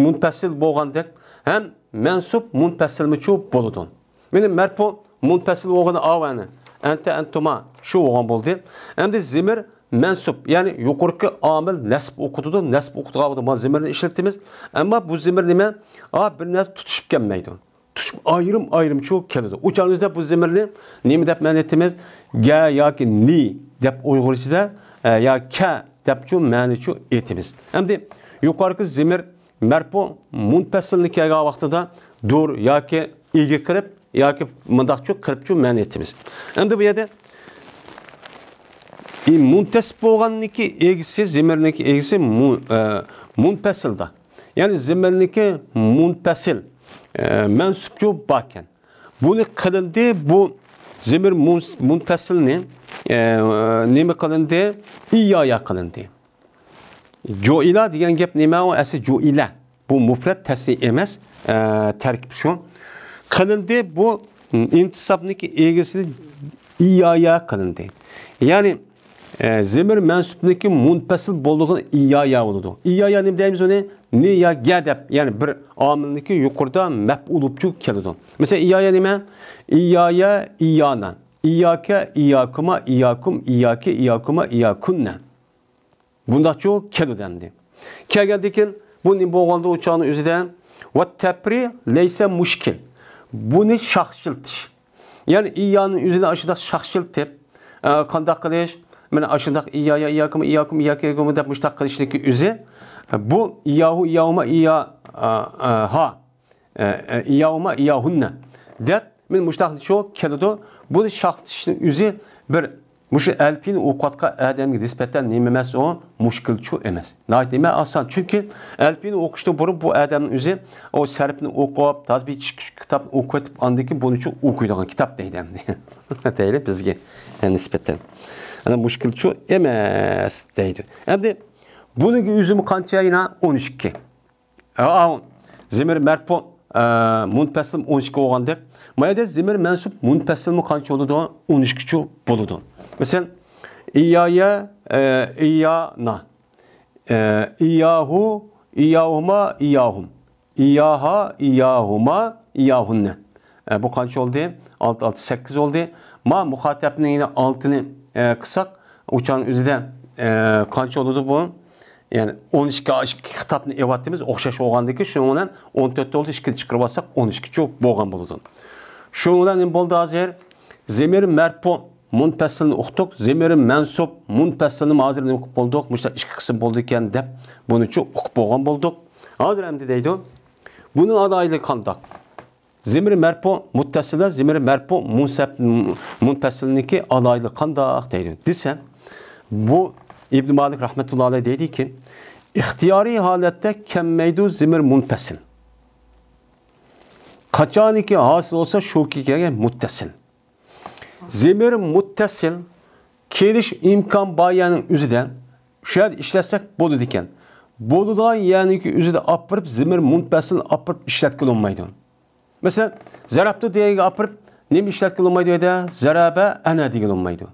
مۇنپەسىل بولغاندەك ھەم مەنسۇب مۇنپەسىلمۇچۇ بولىدۇ. مانا، مەرپۇ مۇنپەسىل بولغىنى ئاۋەنى، ئەنتە، ئەنتۇما شۇ بولغان بولدى. ئەمدى زىمىر مەنسۇب، يەنى يۇقىرىقى ئامىل نەسب ئوقۇتىدۇ، نەسب ئوقۇتىدىغان ۋاقىتتا مانا زىمىرنى ئىشلىتىمىز. ئەمما بۇ زىمىر نېمە؟ ئا، بىر نەرسە تۇتۇشۇپ كەلمەيدۇ. تۇتۇشۇپ ئايرىم-ئايرىمچۇ كېلىدۇ. ئۇ چاغىمىزدا بۇ زىمىرنى نېمە دەپ مەنە ئېيتىمىز؟ گە ياكى نى دەپ ئۇيغۇرچىدا، ئە، يا كە دەپچۇ مەنىچۇ ئېيتىمىز. ئەمدى يۇقىرىقى زىمىر مەرپۇ مۇنپەسىلنى كەلگەن ۋاقتىدا دۇر ياكى ئىگە قىلىپ ياكى مۇنداقچۇ قىلىپچۇ مەنە ئېيتىمىز. ئەمدى بۇ يەردە ئى، مۇنتەسىپ بولغاننىكى ئىگىسى، زىمىرنىكى ئىگىسى مۇ-، ئە، مۇنپەسىلدا. يەنى زىمىرنىكى مۇنپەسىل، ئە، مەنسۇپچۇ باركەن. بۇنى قىلىندى، بۇ زىمىر مۇنس-، مۇنپەسىلنى، ئە، نېمە قىلىندى؟ ئىيايا قىلىندى. جوئىلا دېگەن گەپ نېمە؟ ئۇ ئەسلى جوئىلە. بۇ مۇپرەت تەسنىيە ئەمەس، ئە، تەركىب شۇ. قىلىندى، بۇ ئىنتىسابنىكى ئىگىسى ئىيايا قىلىندى. يەنى ئە، زېمىر مەنسۇپنىڭكى مۇنپەسىل بولىدىغىنى ئىيايا بولىدۇ. ئىيايا نېمە دەيمىز ئۇنى؟ نى يا گە دەپ، يەنى بىر ئامىلنىڭكى يۇقىرىدا مەپئۇل بولۇپ چىقىپ كېلىدۇ. مەسىلەن، ئىيايا نېمە؟ ئىيايا، ئىيانا. ئىياكە، ئىياكۇما، ئىياكۇم، ئىياكى، ئىياكۇما، ئىياكۇننە. بۇنداقچۇ كېلىدۇ ئەمدى. كەلگەندىن كېيىن بۇ نېمە بولغاندا ئۇ چاغنىڭ ئۆزىدە؟ ۋە تەپرى لەيسە مۇشكىل. بۇنى شاخچىلىتىش. يەنى ئىيانىڭ ئۆزىنى ئاشۇنداق شاخچىلىتىپ، ئە، قانداق قىلىش؟ مانا ئاشۇنداق ئىيايا، ئىياكۇم، ئىياكۇم، ئىياكى، ئىياكۇما دەپ مۇشتاق قىلىشنىڭكى ئۆزى، بۇ ئىياھۇ، ئىياھۇما، ئىيا، ئە، ئە، ھا. ئە، ئە، ئىياھۇما، ئىياھۇننە دەپ، مانا مۇشتاق شۇ كېلىدۇ. بۇنى شاخچىلىتىشنىڭ ئۆزى بىر مۇشۇ ئەلپىينى ئوقۇۋاتقان ئادەمگە نىسبەتەن نېمە ئەمەس ئۇ؟ مۇشكىلچۇ ئەمەس. ناھايىتى نېمە ئاسان. چۈنكى ئەلپىينى ئوقۇشتىن بۇرۇن بۇ ئادەمنىڭ ئۆزى ئۇ سەرپنى ئوقۇپ، تازبىچ كىتابنى ئوقۇۋېتىپ، ئاندىن كېيىن بۇنىچۇ ئوقۇيدىغان كىتاب دەيدۇ ئەمدى. دەيلى بىزگە نىسبەتەن. ئەنە مۇشكىلچۇ ئەمەس دەيدۇ. ئەمدى بۇنىڭ ئۆزىمۇ قانچە يەنە؟ ئون ئىككى. ئاۋۇ زېمىر مەرپۇ، ئە، مۇنپەسىل ئون ئىككى بولغاندەك، ما يەردە زېمىر مەنسۇب مۇنپەسىلمۇ قانچە بولىدۇ؟ ئون ئىككىچۇ بولىدۇ. مەسىلەن، ئىيايە، ئە، ئىيانا، ئە، ئىياھۇ، ئىياھۇما، ئىياھۇم، ئىياھا، ئىياھۇما، ئىياھۇننە. ئە، بۇ قانچە بولدى؟ ئالتە، ئالتە، سەككىز بولدى. ما مۇخاتەبنىڭ يەنە ئالتىنى، ئە، قىلساق، ئۇ چاغنىڭ ئۆزىدە، ئە، قانچە بولىدۇ بۇ؟ يەنى ئون ئىككى، ئىككى خىتابنى ئېلىۋاتىمىز، ئوخشاش بولغاندىن كېيىن، شۇنىڭ بىلەن ئون تۆت بولدى، ئىككىنى چىقىرىۋالساق، ئون ئىككىچۇ بولغان بولىدۇ. شۇنىڭ بىلەن نېمە بولدى ھازىر؟ زېمىر مەرپۇ مۇنپەسىلنى ئۇقتۇق، زېمىر مەنسۇب مۇنپەسىلنىمۇ ھازىر نېمە قىلىپ بولدۇق؟ مۇشۇنداق ئىككى قىسىم بولىدىكەن دەپ، بۇنىچۇ ئۇقۇپ بولغان بولدۇق. ھازىر ئەمدى دەيدۇ، بۇنىڭ ئالاھىدىلىكى قانداق؟ زېمىر مەرپۇ مۇتتەسىل ۋە زېمىر مەرپۇ مۇنسەپ-، مۇنپەسىلنىڭكى ئالاھىدىلىكى قانداق دەيدۇ دېسە، بۇ ئىبن مالىك رەھمەتۇللا ئەلەيھ دەيدىكى، ئىختىيارىي ھالەتتە كەلمەيدۇ زېمىر مۇنپەسىل. قاچانكى ھاسىل بولسا، شۇ كېلگەن مۇتتەسىل. زېمىر مۇتتەسىل كېلىش ئىمكان بار يەرنىڭ ئۆزىدە شۇ يەردە ئىشلەتسەك بولىدىكەن. بولىدىغان يەرنىڭكى ئۆزىدە ئاپىرىپ، زېمىر مۇنپەسىلنى ئاپىرىپ ئىشلەتكىلى بولمايدۇ. مەسىلەن، زەرەبتۇ دېگەنگە ئاپىرىپ نېمە ئىشلەتكىلى بولمايدۇ يەردە؟ زەرەبە ئەنە دېگىلى بولمايدۇ.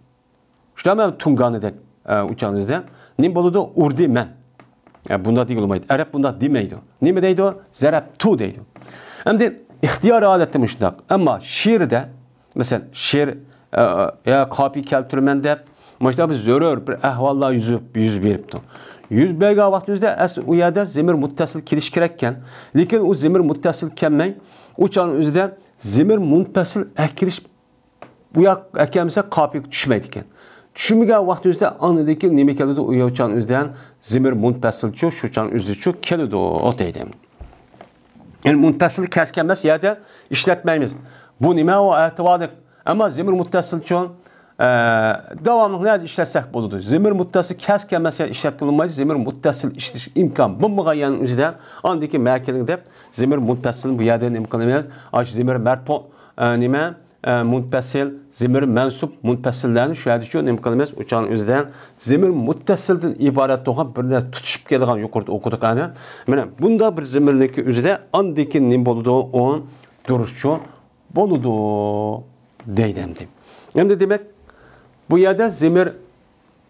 شۇنداقمۇ تۇڭگانىدەك، ئە، ئۇچانىزدا نېمە بولىدۇ؟ ئۇردى مەن. ئە، بۇنداق دېگىلى بولمايدۇ. ئەرەب بۇنداق دېمەيدۇ. نېمە دەيدۇ؟ زەرەبتۇ دەيدۇ. ئەمدى ئىختىيارىي ھالەتتە مۇشۇنداق. ئەمما شېئىردا، مەسىلەن، شېئىر، ئە، يا قاپىيە كەلتۈرىمەن دەپ، مۇشۇنداق بىر زۆرۈر بىر ئەھۋاللار يۈز، يۈز بېرىپتۇ. يۈز بەرگەن ۋاقتىمىزدا ئەسلى ئۇ يەردە زېمىر مۇتتەسىل كېلىشى كېرەككەن. لېكىن ئۇ زېمىر مۇتتەسىل كەلمەي، ئۇ چاغنىڭ ئۆزىدە زېمىر مۇنپەسىل ئەكېلىش بۇ ياق ئەكەلمىسە قاپىيە چۈشمەيدىكەن. چۈشمىگەن ۋاقتى ئۆزىدە ئاندىن كېيىن نېمە كېلىدۇ؟ ئۇ يوچان ئۆزىدىن زېمىر مۇنپەسىلچۇ، شۇچان ئۆزىچۇ كېلىدۇ دەيدۇ. يەنى مۇنپەسىل كەس كەلمەس يەردە ئىشلەتمەيمىز. بۇ نېمە؟ ئۇ ئەتىۋارلىق. ئەمما زېمىر مۇتتەسىلچۇ، ئە، داۋاملىق نەدە ئىشلەتسەك بولىدۇ؟ زېمىر مۇتتەسىل كەس كەلمەس يەردە ئىشلەتكىلى بولمايدۇ. زېمىر مۇتتەسىل ئىشلىتىش ئىمكان بولمىغان يەرنىڭ ئۆزىدە ئاندىن كېيىن مەكىلىڭ دەپ زېمىر مۇنپەسىلنى بۇ يەردە نېمە قىلىمىز؟ ئاشۇ زېمىر مەرپۇ، ئە، نېمە؟ ئە، مۇنپەسىل، زېمىر مەنسۇب مۇنپەسىللەرنى شۇ يەردىچۇ نېمە قىلىمىز؟ ئۇچان ئۆزىدە زېمىر مۇتتەسىلدىن ئىبارەت بولغان بىر نەرسە تۇتۇشۇپ كېلىدىغان يۇقىرىدا ئوقۇدۇق ئەنە. مانا بۇنداق بىر زېمىرنىڭكى ئۆزىدە ئاندىن كېيىن نېمە بولىدۇ؟ ئۇ دۇرۇسچۇ بولىدۇ دەيدۇ ئەمدى. ئەمدى دېمەك، بۇ يەردە زېمىر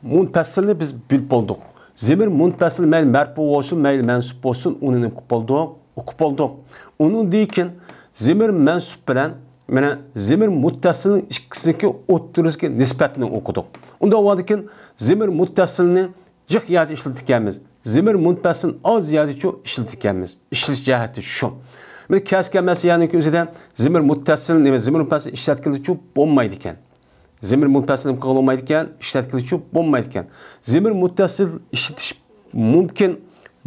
مۇنپەسسىلنى بىز بىلىپ بولدۇق. زېمىر مۇنپەسسىل مەيلى مەرپۇ بولسۇن، مەيلى مەنسۇب بولسۇن، ئۇنى نېمە قىلىپ بولدۇق؟ ئۇقۇپ بولدۇق. ئۇنىڭدىن كېيىن زېمىر مەنسۇب بىلەن، مانا، زېمىر مۇتتەسسىلنىڭ ئىككىسىنىڭكى ئوتتۇرىسىدىكى نىسبەتنى ئوقۇدۇق. ئۇنداق بولغاندىن كېيىن زېمىر مۇتتەسسىلنى جىق يەردە ئىشلىتىدىكەنمىز. زېمىر مۇنپەسسىل ئاز يەردىچۇ ئىشلىتىدىكەنمىز. ئىشلىتىش جەھەتى شۇ. بىر كەس كەلمەس يەرنىڭكى ئۆزىدە زېمىر مۇتتەسسىل، نېمە، زېمىر مۇنپەسسىل ئىشلەتكىلىچۇ بولمايدىكەن. زېمىر مۇتتەسسىل نېمە قىلغىلى بولمايدىكەن؟ ئىشلەتكىلىچۇ بولمايدىكەن. زېمىر مۇتتەسسىل ئىشلىتىش مۇمكىن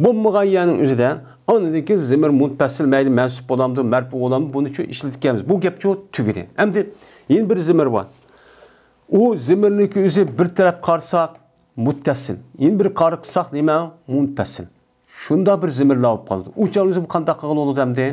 بولمىغان يەرنىڭ ئۆزىدە ئاندىن كېيىن زېمىر مۇنپەسسىل مەيلى مەنسۇب بولامدۇ، مەرپۇ بولامدۇ، بۇنىچۇ ئىشلىتىدىكەنمىز. بۇ گەپچۇ تۈگىدى. ئەمدى يەنە بىر زېمىر بار. ئۇ زېمىرنىڭكى ئۆزى بىر تەرەپ قارىساق مۇتتەسىل، يەنە بىر قارىساق نېمە؟ مۇنپەسسىل. شۇنداق بىر زېمىرلار بولۇپ قالىدۇ. ئۇ چاغ ئۆزى قانداق قىلغىلى بولىدۇ ئەمدى؟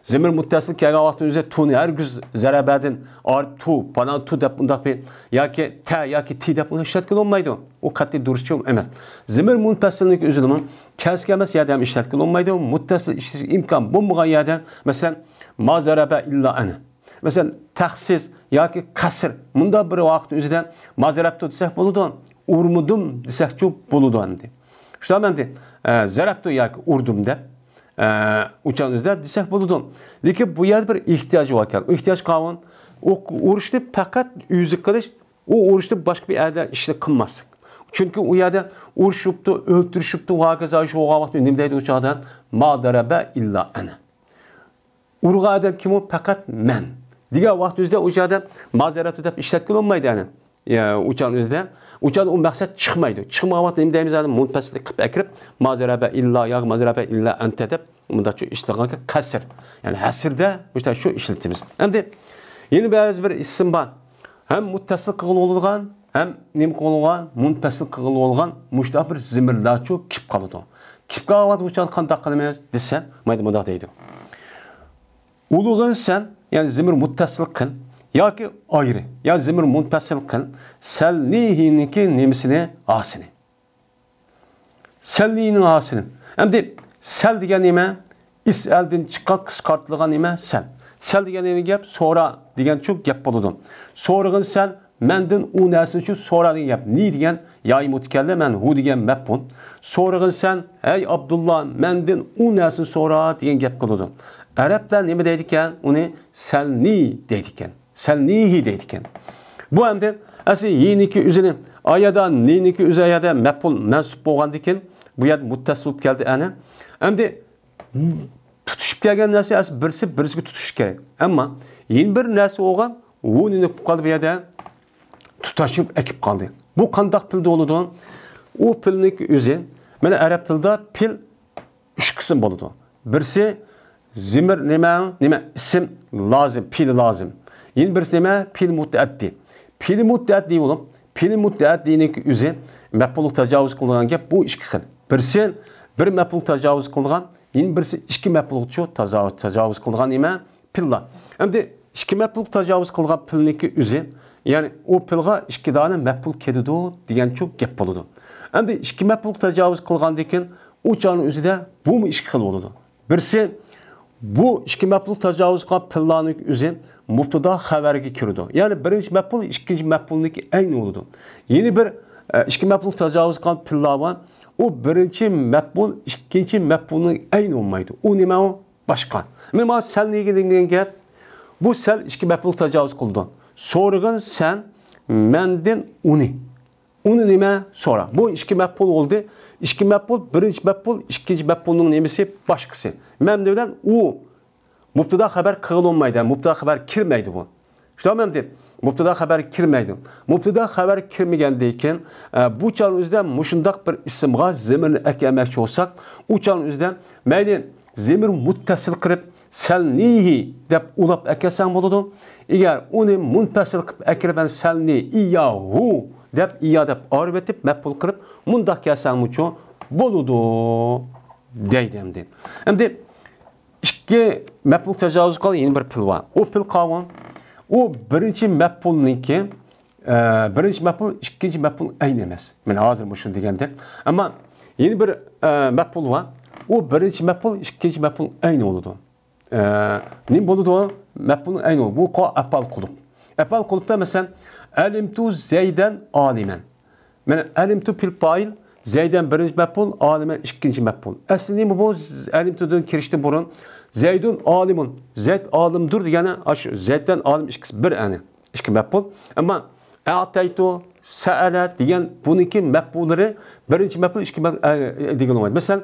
زېمىر مۇتتەسىل كەلگەن ۋاقىتتا ئۆزى تۇنى ھەرگىز زەرەبەدىن ئارىپ تۇ، پانا تۇ دەپ ئۇنداق بىر ياكى تە ياكى تى دەپ ئۇنى ئىشلەتكىلى بولمايدۇ. ئۇ قەتئىي دۇرۇسچۇ ئەمەس. زېمىر مۇنپەسسىلنىڭكى ئۆزىدىمۇ كەس كەلمەس يەردە ھەم ئىشلەتكىلى بولمايدۇ. مۇتتەسىل ئىشلىتىش ئىمكان بولمىغان يەردە، مەسىلەن، ما زەرەبە ئىللا ئەنە. مەسىلەن، تەخسىس ياكى قەسر. مۇنداق بىر ۋاقىتنىڭ ئۆزىدە ما زەرەبتۇ دېسەك بولىدۇ. ئۇرمىدىم دېسەكچۇ بولىدۇ ئەمدى. شۇنداق ئەمدى، ئە، زەرەپتۇ ياكى ئۇردۇم دەپ، ئە، ئۇچان ئۆزىدە دېسەك بولىدۇ. لېكىن بۇ يەردە بىر ئېھتىياج بار ئىكەن. ئېھتىياج قاۋۇن، ئۇ ئۇرۇشنى پەقەت ئۆزى قىلىش، ئۇ ئۇرۇشنى باشقا بىر يەردە ئىشنى قىلماسلىق. چۈنكى ئۇ يەردە ئۇرۇشۇپتۇ، ئۆلتۈرۈشۈپتۇ، ۋاكىزا شۇ بولغان ۋاقىتتا نېمە دەيدۇ ئۇ چاغدا؟ ما دەرەبە ئىللا ئەنە. ئۇرغان ئادەم كىم ئۇ؟ پەقەت مەن. دېگەن ۋاقىت ئۆزىدە ئۇ يەردە ما زەرەپتۇ دەپ ئىشلەتكىلى بولمايدۇ يەنى. يا، ئۇچان ئۆزىدە، ئۇچان ئۇ مەقسەت چىقمايدۇ. چىقمىغان ۋاقىتتا نېمە دەيمىز؟ يەنى مۇنپەسىل قىلىپ ئەكىرىپ، ما زەرەبە ئىللا ياكى ما زەرەبە ئىللا ئەنتە دەپ، مۇنداقچۇ ئىشلىتىدىغانكى قەسر. يەنى ھەسىردە مۇشۇنداق شۇ ئىشلىتىمىز. ئەمدى يەنە بەزى بىر ئىسىم بار. ھەم مۇتتەسىل قىلغىلى بولىدىغان، ھەم نېمە قىلغان، مۇنپەسىل قىلغىلى بولغان مۇشۇنداق بىر زېمىرلارچۇ كېلىپ قالىدۇ. كېلىپ قالغان ۋاقىت ئۇچان قانداق قىلىمىز دېسە، مايدا مۇنداق دەيدۇ. ئۇلۇغىن سەن، يەنى زېمىر مۇتتەسىل قىل ياكى ئايرى، يا زېمىر مۇنپەسىل قىل، سەلنىھىنىڭكى نېمىسىنى، ھاسىنى. سەلنىھىنىڭ ھاسىنى. ئەمدى سەل دېگەن نېمە؟ ئىسئەلدىن چىققان قىسقارتىلغان نېمە؟ سەل. سەل دېگەن نېمە گەپ؟ سورا دېگەنچۇ گەپ بولىدۇ. سورىغىن سەن، مەندىن ئۇ نەرسىنى شۇ سورا دېگەن گەپ. نى دېگەن يائى مۇتەكەللىم، مەن ھۇ دېگەن مەپئۇل. سورىغىن سەن، ھەي ئابدۇللا، مەندىن ئۇ نەرسىنى سورا دېگەن گەپ قىلىدۇ. ئەرەبلەر نېمە دەيدىكەن؟ ئۇنى سەلنى دەيدىكەن. سەلنىھى دەيدىكەن. بۇ ئەمدى ئەسلى ھىنىكى ئۆزىنى، ئايادا نىنىكى ئۆزى ئايادا مەپئۇل مەنسۇپ بولغاندىكىن بۇ يەردە مۇتتەسىل بولۇپ كەلدى ئەنە. ئەمدى تۇتۇشۇپ كەلگەن نەرسە ئەسلى بىرسى بىرسىگە تۇتۇشۇش كېرەك. ئەمما يەنە بىر نەرسە بولغان، ۋۇ نېنى بولۇپ قالدى بۇ يەردە؟ تۇتاشتۇرۇپ ئەكىپ قالدى. بۇ قانداق پېئىل بولىدۇ؟ ئۇ پېئىلنىڭكى ئۆزى، مانا ئەرەب تىلىدا پېئىل ئۈچ قىسىم بولىدۇ. بىرسى زېمىر نېمە؟ نېمە؟ ئىسىم لازىم، پېئىل لازىم. يەنە بىرسى نېمە؟ پېئىل مۇتەئەددى. پېئىل مۇتەئەددى بولۇپ، پېئىل مۇتەئەددىنىڭكى ئۆزى مەپئۇلغا تاجاۋۇز قىلىدىغان گەپ، بۇ ئىككى خىل. بىرسى بىر مەپئۇلغا تاجاۋۇز قىلىدىغان، يەنە بىرسى ئىككى مەپئۇلغىچۇ تاجاۋۇز، تاجاۋۇز قىلىدىغان نېمە؟ پېئىللار. ئەمدى ئىككى مەپئۇلغا تاجاۋۇز قىلىدىغان پېئىلنىڭكى ئۆزى، يەنى ئۇ پېئىلغا ئىككى دانە مەپئۇل كېلىدۇ دېگەنچۇ گەپ بولىدۇ. ئەمدى ئىككى مەپئۇلغا تاجاۋۇز قىلغاندىن كېيىن ئۇ چاغنىڭ ئۆزىدە بۇمۇ ئىككى خىل بولىدۇ. بىرسى، بۇ ئىككى مەپئۇل تاجاۋۇز قىلغان پېئىللارنىڭ ئۆزى مۇپتىدا خەۋەرگە كىرىدۇ. يەنى بىرىنچى مەپئۇل ئىككىنچى مەپئۇلنىڭكى ئەينى بولىدۇ. يەنە بىر، ئە، ئىككى مەپئۇل تاجاۋۇز قىلغان پېئىللار بار. ئۇ بىرىنچى مەپئۇل ئىككىنچى مەپئۇلنىڭ ئەينى بولمايدۇ. ئۇ نېمە ئۇ؟ باشقا. مانا سەلنى دېگەن گەپ، بۇ سەل ئىككى مەپئۇل تاجاۋۇز قىلىدۇ. سورىغىن سەن مەندىن ئۇنى. ئۇنى نېمە؟ سورا. بۇ ئىككى مەپئۇل بولدى. ئىككى مەپئۇل، بىرىنچى مەپئۇل، ئىككىنچى مەپئۇلنىڭ نېمىسى؟ باشقىسى. مەن بىلەن ئۇ مۇپتىدا خەۋەر قىلغىلى بولمايدۇ، مۇپتىدا خەۋەر كىرمەيدۇ بۇ. شۇنداقمۇ ئەمدى؟ مۇپتىدا خەۋەر كىرمەيدۇ. مۇپتىدا خەۋەر كىرمىگەندىن كېيىن، ئە، بۇ چاغنىڭ ئۆزىدە مۇشۇنداق بىر ئىسىمغا زېمىرنى ئەكەلمەكچى بولساق، ئۇ چاغنىڭ ئۆزىدە مەيلى زېمىر مۇتتەسىل قىلىپ، سەلنىھى دەپ ئۇلاپ ئەكەلسەڭ بولىدۇ. ئەگەر ئۇنى مۇنپەسىل قىلىپ ئەكىرىپ، سەلنى ئىياھۇ دەپ، ئىيا دەپ ئايرىۋېتىپ، مەپئۇل قىلىپ، مۇنداق كەلسەڭمۇچۇ بولىدۇ دەيدۇ ئەمدى. ئەمدى ئىككى مەپئۇل تاجاۋۇز قىلغان يەنە بىر پېئىل بار. ئۇ پېئىل قاۋۇن، ئۇ بىرىنچى مەپئۇلنىڭكى، ئە، بىرىنچى مەپئۇل، ئىككىنچى مەپئۇل ئەينى ئەمەس. مەن ھازىر مۇشۇنى دېگەندەك. ئەمما يەنە بىر، ئە، مەپئۇل بار. ئۇ بىرىنچى مەپئۇل، ئىككىنچى مەپئۇل ئەينى بولىدۇ. ئە، نېمە بولىدۇ؟ مەپئۇلنىڭ ئەينى بولىدۇ. بۇ قا-، ئەپئال قۇلۇپ. ئەپئال قۇلۇپتا مەسىلەن، ئەلىمتۇ زەيدەن ئالىمەن. مانا ئەلىمتۇ پېئىل پائىل، زەيدەن بىرىنچى مەپئۇل، ئالىمەن ئىككىنچى مەپئۇل. ئەسلى نېمە بۇ؟ ئەلىمتۇدىن كىرىشتىن بۇرۇن، زەيدۇن ئالىمۇن، زەيد ئالىمدۇر دېگەنى ئاشۇ زەيدەن ئالىم ئىككىسى بىر ئەنە. ئىككى مەپئۇل. ئەمما ئەتەيتۇ، سەئەلە دېگەن بۇنىڭكى مەپئۇللىرى بىرىنچى مەپئۇل، ئىككى مەپئۇل، ئە، دېگىلى بولمايدۇ. مەسىلەن،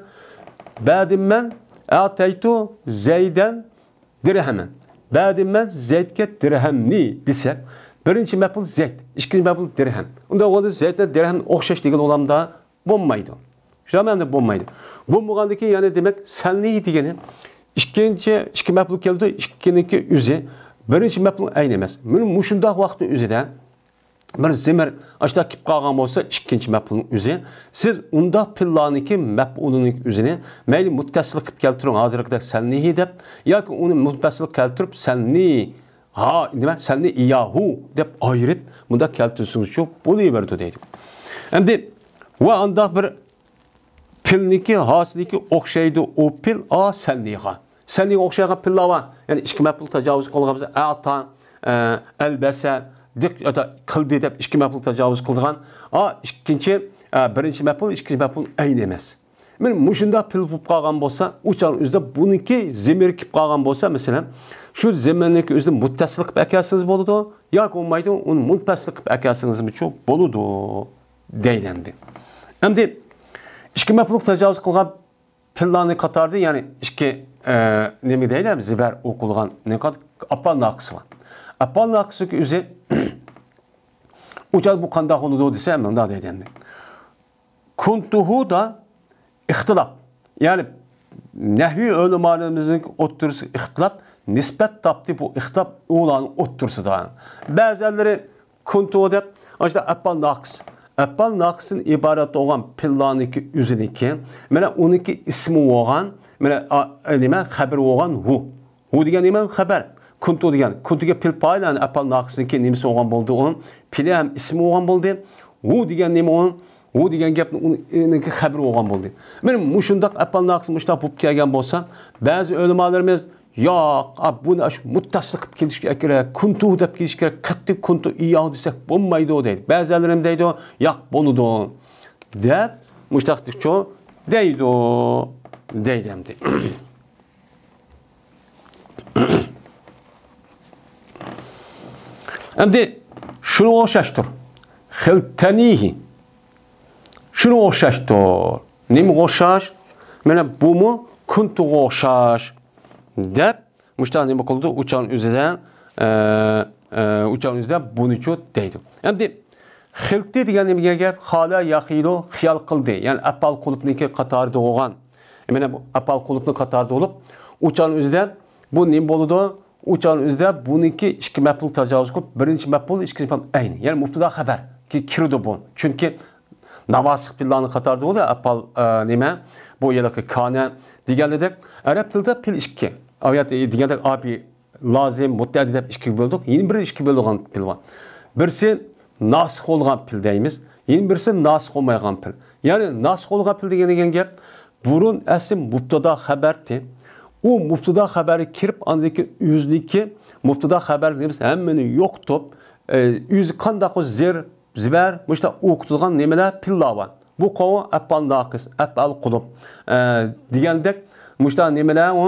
بەدىممەن ئەتەيتۇ زەيدەن دىرھەمەن. بەدىممەن زەيدكە دىرھەمنى دېسەك، بىرىنچى مەپئۇل زەيد، ئىككىنچى مەپئۇل دىرھەم. ئۇنداق بولغاندا زەيد بىلەن دىرھەم ئوخشاش دېگىلى بولامدا؟ بولمايدۇ. شۇنداق مەنىدە بولمايدۇ. بولمىغاندىكىن يەنى دېمەك، سەلنى دېگىنى ئىككىنچى، ئىككى مەپئۇل كەلدى، ئىككىنىڭكى ئۆزى بىرىنچى مەپئۇل ئەينى ئەمەس. مانا مۇشۇنداق ۋاقىتنىڭ ئۆزىدە بىر زېمىر ئاشۇنداق كېلىپ قالغان بولسا، ئىككىنچى مەپئۇلنىڭ ئۆزى، سىز ئۇنداق پېئىللارنىڭكى مەپئۇلىنىڭ ئۆزىنى مەيلى مۇتتەسىل قىلىپ كەلتۈرۈڭ، ھازىرقىدەك سەلنىھى دەپ، ياكى ئۇنى مۇتتەسىل كەلتۈرۈپ، سەلنى ھا، نېمە، سەلنى ئىياھۇ دەپ ئايرىپ، مۇنداق كەلتۈرسىڭىزچۇ بولۇۋېرىدۇ دەيدۇ. ئەمدى ۋە ئانداق بىر پېئىلنىڭكى ھاسىلىكى ئوخشايدۇ، ئۇ پېئىل ئا سەلنىغا. سەلنىگە ئوخشايدىغان پېئىللار بار. يەنى ئىككى مەپئۇل تاجاۋۇز قىلغان بولسا، ئەتا، ئە، ئەلبەسە، دىق-، يا قىلدى دەپ ئىككى مەپئۇل تاجاۋۇز قىلىدىغان، ئا، ئىككىنچى، ئە، بىرىنچى مەپئۇل، ئىككىنچى مەپئۇل ئەينى ئەمەس. مانا مۇشۇنداق پېئىل بولۇپ قالغان بولسا، ئۇ چاغنىڭ ئۆزىدە بۇنىڭكى زېمىرى كېلىپ قالغان بولسا، مەسىلەن، شۇ زېمىرنىڭكى ئۆزىنى مۇتتەسىل قىلىپ ئەكەلسىڭىز بولىدۇ، ياكى بولمايدۇ، ئۇنى مۇنپەسىل قىلىپ ئەكەلسىڭىزمۇچۇ بولىدۇ، دەيدۇ ئەمدى. ئەمدى ئىككى مەپئۇللۇق تاجاۋۇز قىلغان پېئىللارنىڭ قاتارىدا، يەنى ئىككى، ئە، نېمە دەيلى، زېبەر ئوقۇلغان نېمە قاتار؟ ئەپئال ناقىسى بار. ئەپئال ناقىسىنىڭكى ئۆزى ئۇ چاغدا بۇ قانداق بولىدۇ دېسە، مۇنداق دەيدۇ ئەمدى. كۇنتۇھۇدا ئىختىلاپ. يەنى نەھۋىي ئۆلىمالىرىمىزنىڭ ئوتتۇرىسىدا ئىختىلاپ نىسبەت تاپتى، بۇ ئىختىلاپ ئۇلارنىڭ ئوتتۇرىسىدا. بەزىلىرى كۇنتۇ دەپ، ئاشۇنداق ئەپئال ناقىس. ئەپئال ناقىستىن ئىبارەت بولغان پېئىللارنىڭكى ئۆزىنىڭكى، مانا ئۇنىڭكى ئىسمى بولغان، مانا، ئا، نېمە، خەبىرى بولغان ھۇ. ھۇ دېگەن نېمە؟ خەبەر. كۇنتۇ دېگەن، كۇنتۇگە پېئىل پائىل، يەنى ئەپئال ناقىسنىڭكى نېمىسى بولغان بولدى ئۇ؟ پېئىلى ھەم ئىسمى بولغان بولدى. ھۇ دېگەن نېمە ئۇ؟ ھۇ دېگەن گەپنىڭ ئۇنىڭكى خەبىرى بولغان بولدى. مانا مۇشۇنداق ئەپئال ناقىس مۇشۇنداق بولۇپ كەلگەن بولسا، بەزى ئۆلىمالىرىمىز، ياق، ئا، بۇنى ئاشۇ مۇتتەسىل قىلىپ كېلىشكە كېرەك، كۇنتۇ دەپ كېلىش كېرەك، قەتئىي كۇنتۇ ئىياھۇ دېسەك بولمايدۇ دەيدۇ. بەزىلىرى نېمە دەيدۇ؟ ياق، بولىدۇ دەپ مۇشۇنداقچۇ دەيدۇ، دەيدۇ ئەمدى. ئەمدى شۇنىڭغا ئوخشاشتۇر. خىلتەنىھى. شۇنىڭغا ئوخشاشتۇر. نېمىگە ئوخشاش؟ مانا بۇمۇ كۇنتۇغا ئوخشاش دەپ مۇشۇنداق نېمە قىلىدۇ؟ ئۇچان ئۆزىدە، ئە، ئە، ئۇچان ئۆزىدە بۇنىچۇ دەيدۇ. ئەمدى خىلتى دېگەن نېمىگە گەپ؟ خالا ياخىلۇ، خىيال قىلدى. يەنى ئەپئال قۇلۇپنىڭكى قاتارىدا بولغان. مانا بۇ ئەپئال قۇلۇپنىڭ قاتارىدا بولۇپ، ئۇچان ئۆزىدە بۇ نېمە بولىدۇ؟ ئۇچان ئۆزىدە بۇنىڭكى ئىككى مەپئۇل تاجاۋۇز قىلىپ، بىرىنچى مەپئۇل، ئىككىنچى مەپئۇل ئەينى. يەنى مۇبتادا خەبەرگە كىرىدۇ بۇ. چۈنكى ناۋاسىخ پېئىللارنىڭ قاتارىدا بولدى، ئەپئال، ئە، نېمە؟ بۇ ھېلىقى كانە دېگەنلىدەك. ئەرەب تىلىدا پېئىل ئىككى. ئاۋۇ يەردە دېگەندەك ئابى لازىم، مۇتتەئەددى دەپ ئىككىگە بۆلدۇق. يەنە بىر ئىككىگە بۆلىدىغان پېئىل بار. بىرسى ناسىخ بولغان پېئىل دەيمىز. يەنە بىرسى ناسىخ بولمايدىغان پېئىل. يەنى ناسىخ بولغان پېئىل دېگەن، دېگەن گەپ، بۇرۇن ئەسلى مۇبتادا خەبەر ئىدى. ئۇ مۇبتادا خەبەرگە كىرىپ، ئاندىن كېيىن ئۆزىنىڭكى مۇبتادا خەبەر دېيمىز، ھەممىنى يوقىتىپ، ئە، ئۆزى قانداق زېر، زىبەر، مۇشۇنداق ئوقۇتىدىغان نېمىلەر، پېئىللار بار. بۇ قاۋۇ ئەپئال ناقىس، ئەپئال قۇلۇپ، ئە، دېگەندەك مۇشۇنداق نېمىلەر ئۇ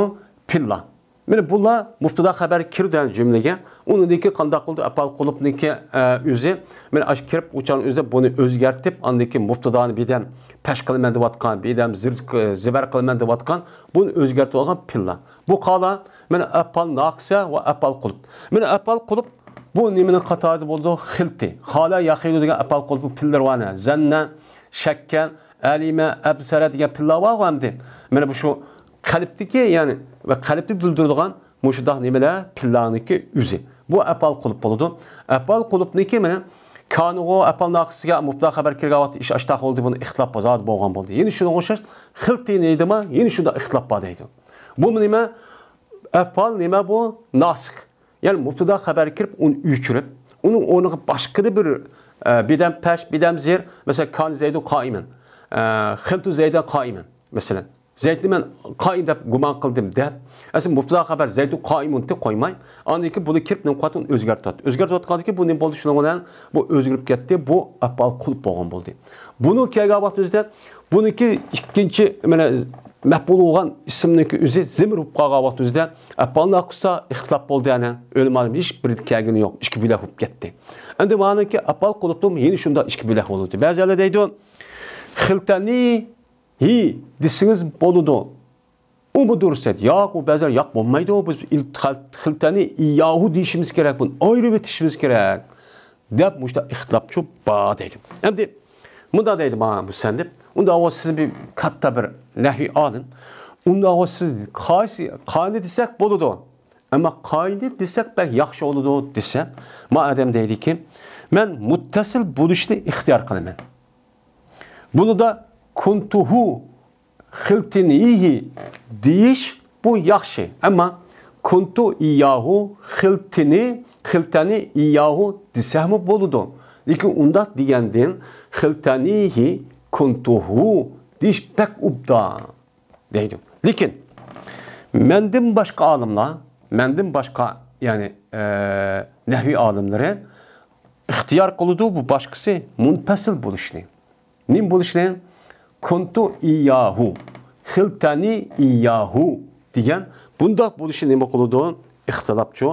پېئىللار. مانا بۇلار مۇبتادا خەبەر كىرىدۇ جۈملىگە. ئۇنىڭدىن كېيىن قانداق قىلىدۇ؟ ئەپئال قۇلۇپنىڭكى، ئە، ئۆزى، مانا ئاشۇ كىرىپ ئۇچان ئۆزى بۇنى ئۆزگەرتىپ، ئاندىن كېيىن مۇبتادانى بىردەم پەش قىلىمەن دەۋاتقان، بىردەم زىر-، زىبەر قىلىمەن دەۋاتقان، بۇنى ئۆزگەرتىۋالغان پېئىللار. بۇ قالا، مانا ئەپئال ناقىسە ۋە ئەپئال قۇلۇپ. مانا ئەپئال قۇلۇپ بۇ نېمىنىڭ قاتارىدا بولىدۇ؟ خىلتى. خالا ياخىلۇ دېگەن ئەپئال قۇلۇپنىڭ پېئىللىرى بار. زەننە، شەككە، ئەلىمە، ئەبسەرە دېگەن پېئىللار بارغۇ ئەمدى. مانا بۇ شۇ قەلبتىكى، يەنى ۋە قەلبنى بىلدۈرىدىغان مۇشۇنداق نېمىلەر پېئىللارنىڭكى ئۆزى. بۇ ئەپئال قۇلۇپ بولىدۇ. ئەپئال قۇلۇپنىڭكى مانا كانىغۇ ئەپئال ناقىسىگە مۇبتادا خەبەر كىرگەن ۋاقىتتا ئىش ئاشتاق بولدى، بۇنى ئىختىلاپ بازاردا بولغان بولدى. يەنە شۇنىڭغا ئوخشاش خىلتى نېمە دېما، يەنە شۇنداق ئىختىلاپ بار دەيدۇ. بۇ نېمە؟ ئەپئال نېمە بۇ؟ ناسىخ. يەنى مۇبتادا خەبەر كىرىپ، ئۇنى ئۆچۈرۈپ، ئۇنىڭ ئورنىغا باشقىدا بىر، ئە، بىردەم پەش، بىردەم زېر، مەسىلەن، كان زەيدۇن قائىمەن، ئە، خىلتۇ زەيدەن قائىمەن، مەسىلەن. زەيدنى مەن قائىم دەپ گۇمان قىلدىم دەپ، ئەسلى مۇبتادا خەبەر زەيدۇن قائىمۇننى قويماي، ئاندىن كېيىن بۇنى كىرىپ نېمە قىلىۋاتىدۇ، ئۇنى ئۆزگەرتىۋاتىدۇ. ئۆزگەرتىۋاتقاندىن كېيىن بۇ نېمە بولدى؟ شۇنىڭ بىلەن بۇ ئۆزگىرىپ كەتتى، بۇ ئەپئال قۇلۇپ بولغان بولدى. بۇنىڭ كەلگەن ۋاقىت ئۆزىدە بۇنىڭكى ئىككىنچى، مانا، مەپئۇل بولغان ئىسىمنىڭكى ئۆزى زېمىر بولۇپ قالغان ۋاقىت ئۆزىدە ئەپئال ناقىستا ئىختىلاپ بولدى، يەنى ئۆلىمالىرىمىز ھېچ بىرى كەلگىنى يوق، ئىككى بۆلەك بولۇپ كەتتى. ئەمدى مانىكى ئەپئال قۇلۇپتىمۇ يەنە شۇنداق ئىككى بۆلەك بولىدۇ. بەزىلەر دەيدۇ، خىلتەنى ھى دېسىڭىز بولىدۇ. ئۇمۇ دۇرۇس دەيدۇ. ياق، ئۇ بەزىلەر ياق بولمايدۇ، بىز ئىل-، خىل-، خىلتەنى ئىياھۇ دېيىشىمىز كېرەك، بۇنى ئايرىۋېتىشىمىز كېرەك، دەپ مۇشۇنداق ئىختىلاپچۇ بار دەيدۇ. ئەمدى مۇنداق دەيدۇ مانا مۇسەننىپ، ئۇنداق بولسا سىز بىر كاتتا بىر نەھۋىي ئالىم، ئۇنداق بولسا سىز قايسى، قاينى دېسەك بولىدۇ، ئەمما قاينى دېسەك بەك ياخشى بولىدۇ دېسە، ما ئادەم دەيدىكى، مەن مۇتتەسىل بولۇشنى ئىختىيار قىلىمەن. بۇنىدا كۇنتۇھۇ خىلتىنىھى دېيىش بۇ ياخشى. ئەمما كۇنتۇ ئىياھۇ خىلتىنى، خىلتەنى ئىياھۇ دېسەكمۇ بولىدۇ. لېكىن ئۇنداق دېگەندىن خىلتەنىھى كۇنتۇھۇ دېيىش بەك ئوبدان دەيدۇ. لېكىن مەندىن باشقا ئالىملار، مەندىن باشقا، يەنى، ئە، نەھۋىي ئالىملىرى ئىختىيار قىلىدۇ بۇ باشقىسى مۇنپەسىل بولۇشنى. نېمە بولۇشنى؟ كۇنتۇ ئىياھۇ، خىلتەنى ئىياھۇ دېگەن بۇنداق بولۇشى نېمە قىلىدۇ؟ ئىختىلاپچۇ،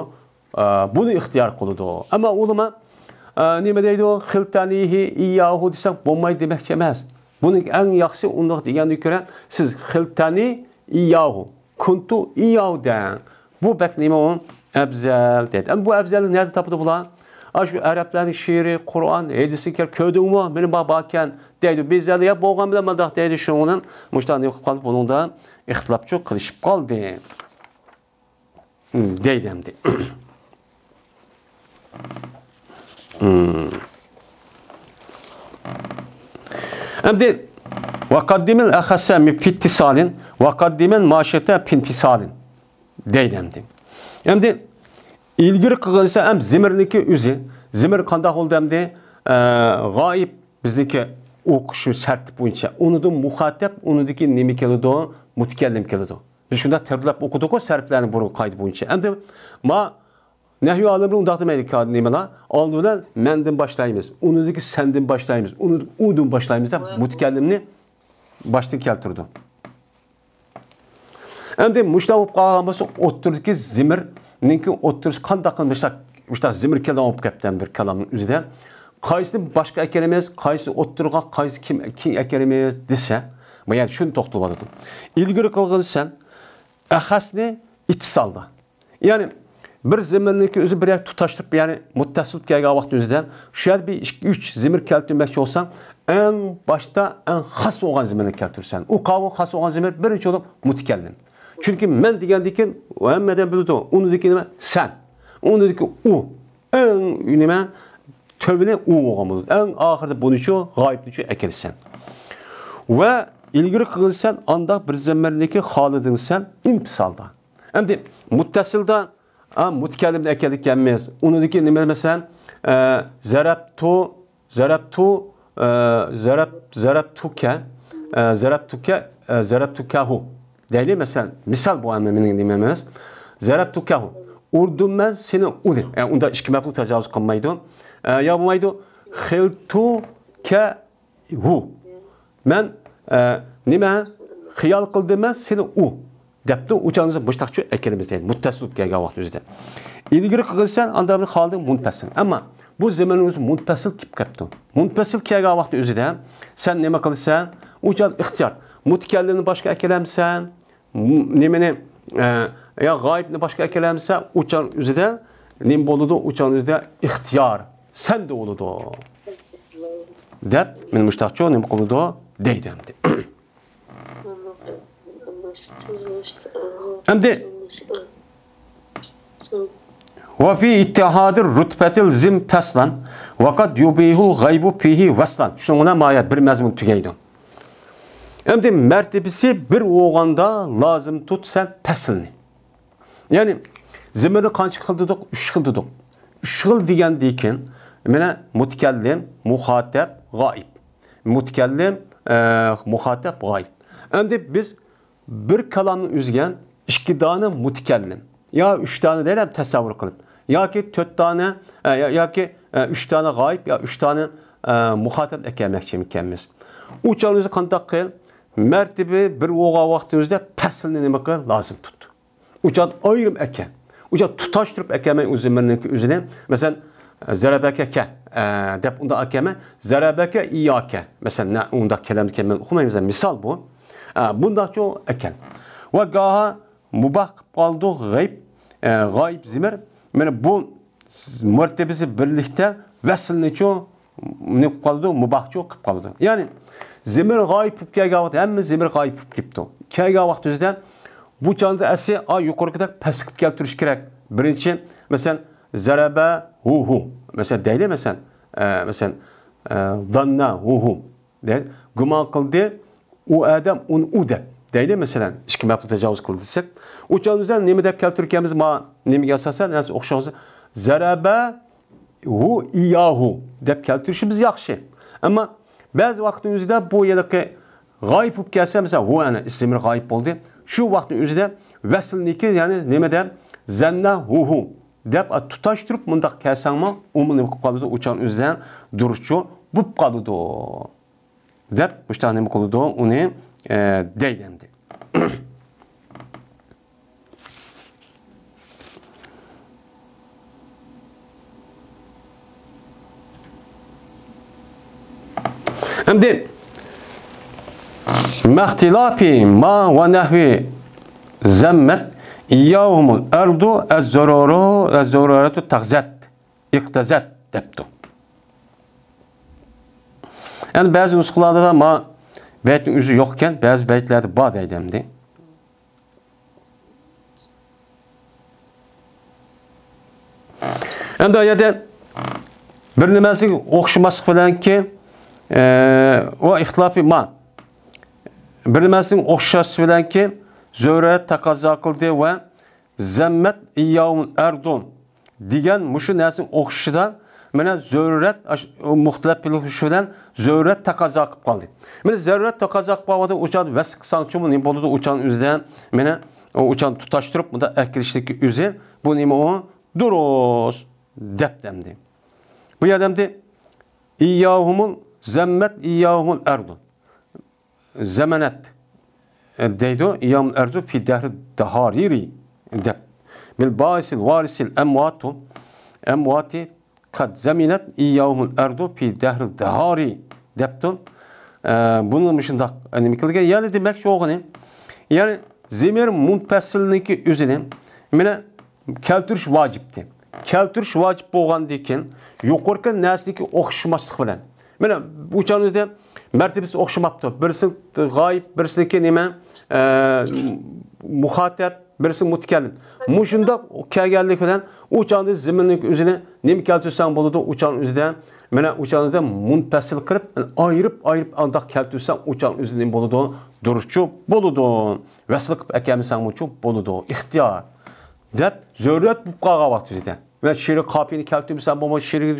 ئە، بۇنى ئىختىيار قىلىدۇ. ئەمما ئۇلىما، ئە، نېمە دەيدۇ؟ خىلتەنىھى ئىياھۇ دېسەك بولمايدۇ دېمەكچى ئەمەس. بۇنىڭ ئەڭ ياخشىسى ئۇنداق دېگەندىن كۆرە سىز خىلتەنى ئىياھۇ، كۇنتۇ ئىياھۇ دەڭ. بۇ بەك نېمە ئۇ؟ ئەۋزەل دەيدۇ. ئەمما بۇ ئەۋزەلنى نەدە تاپىدۇ بۇلار؟ ئاشۇ ئەرەبلەرنىڭ شېئىرى، قۇرئان، ھەدىسى كەل، كۆردۈڭمۇ؟ مېنى بار، باركەن دەيدۇ. بەزىلەر يا بولغان بىلەن مۇنداق دەيدۇ. شۇنىڭ بىلەن مۇشۇنداق نېمە قىلىپ قالدى؟ بۇنىڭدا ئىختىلاپچۇ قىلىشىپ قالدى. دەيدۇ ئەمدى. ئەمدى ۋەقەددىمىل ئەخەسسە مىن پىتتىسالىن، ۋەقەددىمەن ماشىتە پىنپىسالىن دەيدۇ ئەمدى. ئەمدى ئىلگىرى قىلغىنىسى ئەم زىمىرنىڭكى ئۆزى. زىمىر قانداق بولدى ئەمدى؟ ئە، غائىب بىزنىڭكى ئوقۇش شەرتى بويىچە. ئۇنىدىن مۇخاتەب، ئۇنىدىكى نېمە كېلىدۇ؟ مۇتەكەللىم كېلىدۇ. بىز شۇنداق تەرتىپلەپ ئوقۇدۇققۇ سەرپلەرنى بۇرۇن قائىدە بويىچە. ئەمدى ما نەھۋى ئالىملىرى ئۇنداق دېمەيدۇ، نېمىلا؟ ئالدى بىلەن مەندىن باشلايمىز، ئۇنىڭدىكى سەندىن باشلايمىز، ئۇنى ئۇدىن باشلايمىز دەپ مۇتەكەللىمنى باشتىن كەلتۈرىدۇ. ئەمدى مۇشۇنداق بولۇپ قالغان بولسا، ئوتتۇرىدىكى زىمىرنىڭكى ئوتتۇرىسى قانداق قىلىپ مۇشۇنداق، مۇشۇنداق زىمىر كېلىدىغان بولۇپ كەپتۇ بىر كالامنىڭ ئۆزىدە. قايسىنى باشقا ئەكىرىمىز، قايسىنى ئوتتۇرىغا، قايسىنى كېيىن ئەكىرىمىز دېسە، مانا شۇنى توختىلىۋاتىدۇ. ئىلگىرى قىلغىنىسەن، ئەخەسنى ئىتتىسالدا. يەنى بىر زېمىرنىڭكى ئۆزى بىر يەرگە تۇتاشتۇرۇپ، يەنى مۇتتەسىل كەلگەن ۋاقىت ئۆزىدە شۇ يەردە بىر ئىككى، ئۈچ زېمىر كەلتۈرمەكچى بولساڭ، ئەڭ باشتا ئەڭ خاس بولغان زېمىرنى كەلتۈرىسەن. ئۇ قاۋۇ خاس بولغان زېمىر بىرىنچى بولۇپ مۇتەكەللىم. چۈنكى مەن دېگەندىكىن ھەممە ئادەم بىلىدۇ. ئۇنىڭدىكى نېمە؟ سەن. ئۇنىڭدىكى ئۇ. ئەڭ نېمە؟ تۆۋىنى ئۇ بولغان بولىدۇ. ئەڭ ئاخىرىدا بۇنىچۇ، غايىبنىچۇ ئەكەلسەن. ۋە ئىلگىرى قىلغىنىسەن، ئانداق بىر زېمىرنىكى خالىدىنسەن ئىنپىسالدا. ئەمدى مۇتتەسىلدا، ھە، مۇتەكەللىمنى ئەكەلدىكەنمىز. ئۇنىڭدىكى نېمە، مەسىلەن، ئە، زەرەبتۇ، زەرەبتۇ، ئە، زەرەب-، زەرەبتۇكە، ئە، زەرەبتۇكە، ئە، زەرەبتۇكەھۇ دەيلى، مەسىلەن، مىسال بۇ، ئەمما مېنىڭ نېمەم ئەمەس. زەرەبتۇكەھۇ. ئۇردۇم مەن سېنى ئۇنى. ئە، ئۇندا ئىككى مەپئۇل تاجاۋۇز قىلمايدۇ. ئە، يا بولمايدۇ. خىلتۇكە ھۇ. مەن، ئە، نېمە؟ خىيال قىلدىم مەن سېنى ئۇ. دەپتۇ، ئۇ چاغدا مۇشتاقچۇ ئەكىرىمىز دەيدۇ. مۇتتەسىل بولۇپ كەلگەن ۋاقىت ئۆزىدە. ئىلگىرى قىلغىنىسەن، ئاندىن خالىدىن مۇنپەسىل. ئەمما بۇ زېمىرنىڭ ئۆزى مۇنپەسىل كېلىپ قاپتۇ. مۇنپەسىل كەلگەن ۋاقىت ئۆزىدە سەن نېمە قىلىسەن؟ ئۇ چاغ ئىختىيار. مۇتەكەللىمنى باشقا ئەكىرەمسەن؟ مۇ-، نېمىنى، ئە، يا غايىبنى باشقا ئەكىرەمسەن؟ ئۇ چاغ ئۆزىدە نېمە بولىدۇ؟ ئۇ چاغ ئۆزىدە ئىختىيار سەندە بولىدۇ. دەپ، مېنى مۇشتاقچۇ نېمە قىلىدۇ؟ دەيدۇ ئەمدى. ئەمدى ۋە فى ئىتتىھادىر رۇتبەتىل زىم پەسلان ۋە قەد يۇبىھۇل غەيبۇ فىھى ۋەسلان. شۇنىڭ بىلەن مايە بىر مەزمۇن تۈگەيدۇ. ئەمدى مەرتىبىسى بىر بولغاندا لازىم تۇت سەن پەسلنى. يەنى زىمىرنى قانچە خىل دېدۇق؟ ئۈچ خىل دېدۇق. ئۈچ خىل دېگەندىكىن، مانا مۇتەكەللىم، مۇخاتەب، غائىب. مۇتەكەللىم، ئە، مۇخاتەب، غائىب. ئەمدى بىز بىر كالامنىڭ ئۆزىگە ئىككى دانە مۇتەكەللىم يا ئۈچ دانە دەيلى تەسەۋۋۇر قىلىپ، ياكى تۆت دانە، ئە، يا-، ياكى، ئە، ئۈچ دانە غايىب يا ئۈچ دانە، ئە، مۇخاتەب ئەكەلمەكچىمىكەنمىز. ئۇ چاغ ئۆزى قانداق قىل؟ مەرتىبە بىر بولغان ۋاقتىمىزدا پەسىلنى نېمە قىل؟ لازىم تۇت. ئۇ چاغ ئايرىم ئەكەل. ئۇ چاغ تۇتاشتۇرۇپ ئەكەلمەي ئۆزى بىرنىڭكى ئۆزىنى. مەسىلەن، زەرەبەكە كە، ئە، دەپ ئۇنداق ئەكەلمەي، زەرەبەكە ئىياكە. مەسىلەن، نە-، ئۇنداق كەلەمدىكى مەن ئۇقمايمەن، مىسال بۇ. ئە، بۇنداقچۇ ئەكەل. ۋە گاھا مۇباھ قىلىپ قالىدۇ غەيب، ئە، غايىب زىمىر. مانا بۇ مەرتىبىسى بىرلىكتە ۋەسلنىچۇ نېمە قىلىپ قالىدۇ؟ مۇباھچۇ قىلىپ قالىدۇ. يەنى زىمىر غايىب بولۇپ كەلگەن ۋاقىت، ھەممە زىمىر غايىب بولۇپ كېتىپتۇ. كەلگەن ۋاقىت ئۆزىدە بۇ چاغدا ئەسلى، ئا، يۇقىرىقىدەك پەسلىك كەلتۈرۈش كېرەك. بىرىنچى، مەسىلەن، زەرەبە ھۇ ھۇ. مەسىلەن، دەيلى، مەسىلەن، ئە، مەسىلەن، ئە، زاننا ھۇ ھۇ. دەيدۇ. گۇمان قىلدى، ئۇ ئادەم ئۇنى ئۇ دەپ. دەيدۇ، مەسىلەن، ئىككى مەپئۇل تاجاۋۇز قىلدى دېسەك. ئۇ چاغدا نېمە دەپ كەلتۈرگەنمىز؟ ما نېمىگە ئاساسەن؟ ھەممىسى ئوخشاش. زەرەبە ھۇ ئىياھۇ دەپ كەلتۈرۈشىمىز ياخشى. ئەمما بەزى ۋاقىتنىڭ ئۆزىدە بۇ ھېلىقى غايىب بولۇپ كەلسە، مەسىلەن، ھۇ ئەنە ئىسمى غايىب بولدى. شۇ ۋاقىتنىڭ ئۆزىدە ۋەسلنىكى، يەنى نېمە دەپ؟ زەننە ھۇ ھۇ. دەپ تۇتاشتۇرۇپ مۇنداق كەلسەڭمۇ، ئۇمۇ نېمە قىلىپ قالىدۇ؟ ئۇچان ئۆزىدىن دۇرۇسچۇ بوپ قالىدۇ. دەپ مۇشۇنداق نېمە قىلىدۇ؟ ئۇنى، ئە، دەيدۇ ئەمدى. ئەمدى، مەختىلاپى ما ۋە نەھۋى زەممەت ئىيياھۇمۇل ئەرزۇ ئەززۇرۇرۇ، ئەززۇرۇرەتۇ تەغزەت، ئىقتەزەت دەپتۇ. يەنى بەزى نۇسخىلاردا ما بەيتنىڭ ئۆزى يوق ئىكەن، بەزى بەيتلەردە بار دەيدۇ ئەمدى. ئەمدى ئۇ يەردە بىر نېمىسىگە ئوخشىماسلىق بىلەنكى، ئە، ۋە ئىختىلاپى ما. بىر نېمىسىنىڭ ئوخشاشلىقى بىلەنكى زۆرۈرەت تەقەززا قىلدى ۋە زەممەت ئىيياھۇمۇل ئەرزۇ دېگەن مۇشۇ نەرسىنىڭ ئوخشىشىدا مانا زۆرۈرەت ئاش-، مۇختەلەپ بىلىش بىلەن زۆرۈرەت تەقەززا قىلىپ قالدى. مانا زۆرۈرەت تەقەززا قىلىپ قالغاندا ئۇ چاغدا ۋەسل قىلساڭچۇمۇ نېمە بولىدۇ؟ ئۇ چاغنىڭ ئۆزىدە مانا ئۇ چاغنى تۇتاشتۇرۇپ مۇنداق ئەكېلىشلىكى ئۆزى بۇ نېمە ئۇ؟ دۇرۇس دەپتۇ ئەمدى. بۇ يەردە ئەمدى ئىيياھۇمۇل زەممەت ئىيياھۇمۇل ئەرزۇ. زەمەنەت، ئە، دەيدۇ، ئىيياھۇمۇل ئەرزۇ فى دەھرى دەھارىرى دەپ. بىل بائىسىل ۋارىسىل ئەمۋاتۇ، ئەمۋاتى قەد زەمىنەت ئىيياھۇمۇل ئەرزۇ فى دەھرى دەھارى دەپتۇ. ئە، بۇنى مۇشۇنداق، ئە، نېمە قىلغان؟ يەنى دېمەكچى بولغىنى، يەنى زېمىر مۇنپەسىلنىڭكى ئۆزىنى مانا كەلتۈرۈش ۋاجىپتى. كەلتۈرۈش ۋاجىپ بولغاندىن كېيىن يۇقىرىقى نەرسىنىڭكى ئوخشىماسلىق بىلەن. مانا ئۇ چاغنىڭ ئۆزىدە مەرتىبىسى ئوخشىماپتۇ. بىرسى غايىب، بىرسىنىڭكى نېمە، ئە، مۇخاتەب، بىرسى مۇتەكەللىم. مۇشۇنداق كەلگەنلىكى بىلەن ئۇ چاغدا زېمىرنىڭكى ئۆزىنى نېمە كەلتۈرسەڭ بولىدۇ؟ ئۇ چاغنىڭ ئۆزىدە مانا ئۇ چاغدا مۇنپەسىل قىلىپ، ئايرىپ، ئايرىپ ئانداق كەلتۈرسەڭ ئۇ چاغنىڭ ئۆزىدە نېمە بولىدۇ؟ دۇرۇسچۇ بولىدۇ. ۋەسل قىلىپ ئەكەلمىسەڭمۇچۇ بولىدۇ. ئىختىيار. دەپ زۆرۈرەت بولۇپ قالغان ۋاقتى ئۆزىدە. ۋە شېئىرىي قاپىيىنى كەلتۈرمىسەم بولمايدۇ، شېئىرىي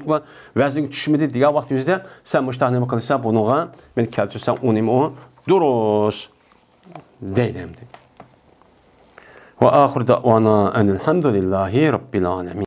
ۋەزنگە چۈشمىدى دېگەن ۋاقتى ئۆزىدە سەن مۇشۇنداق نېمە قىلىسەن، بۇنىڭغا مېنى كەلتۈرسەڭ ئۇ نېمە ئۇ؟ دۇرۇس. دەيدۇ ئەمدى. ۋە ئاخىر دەئۋانا ئەنىل ھەمدۇلىللاھى رەببىل ئالەمىن.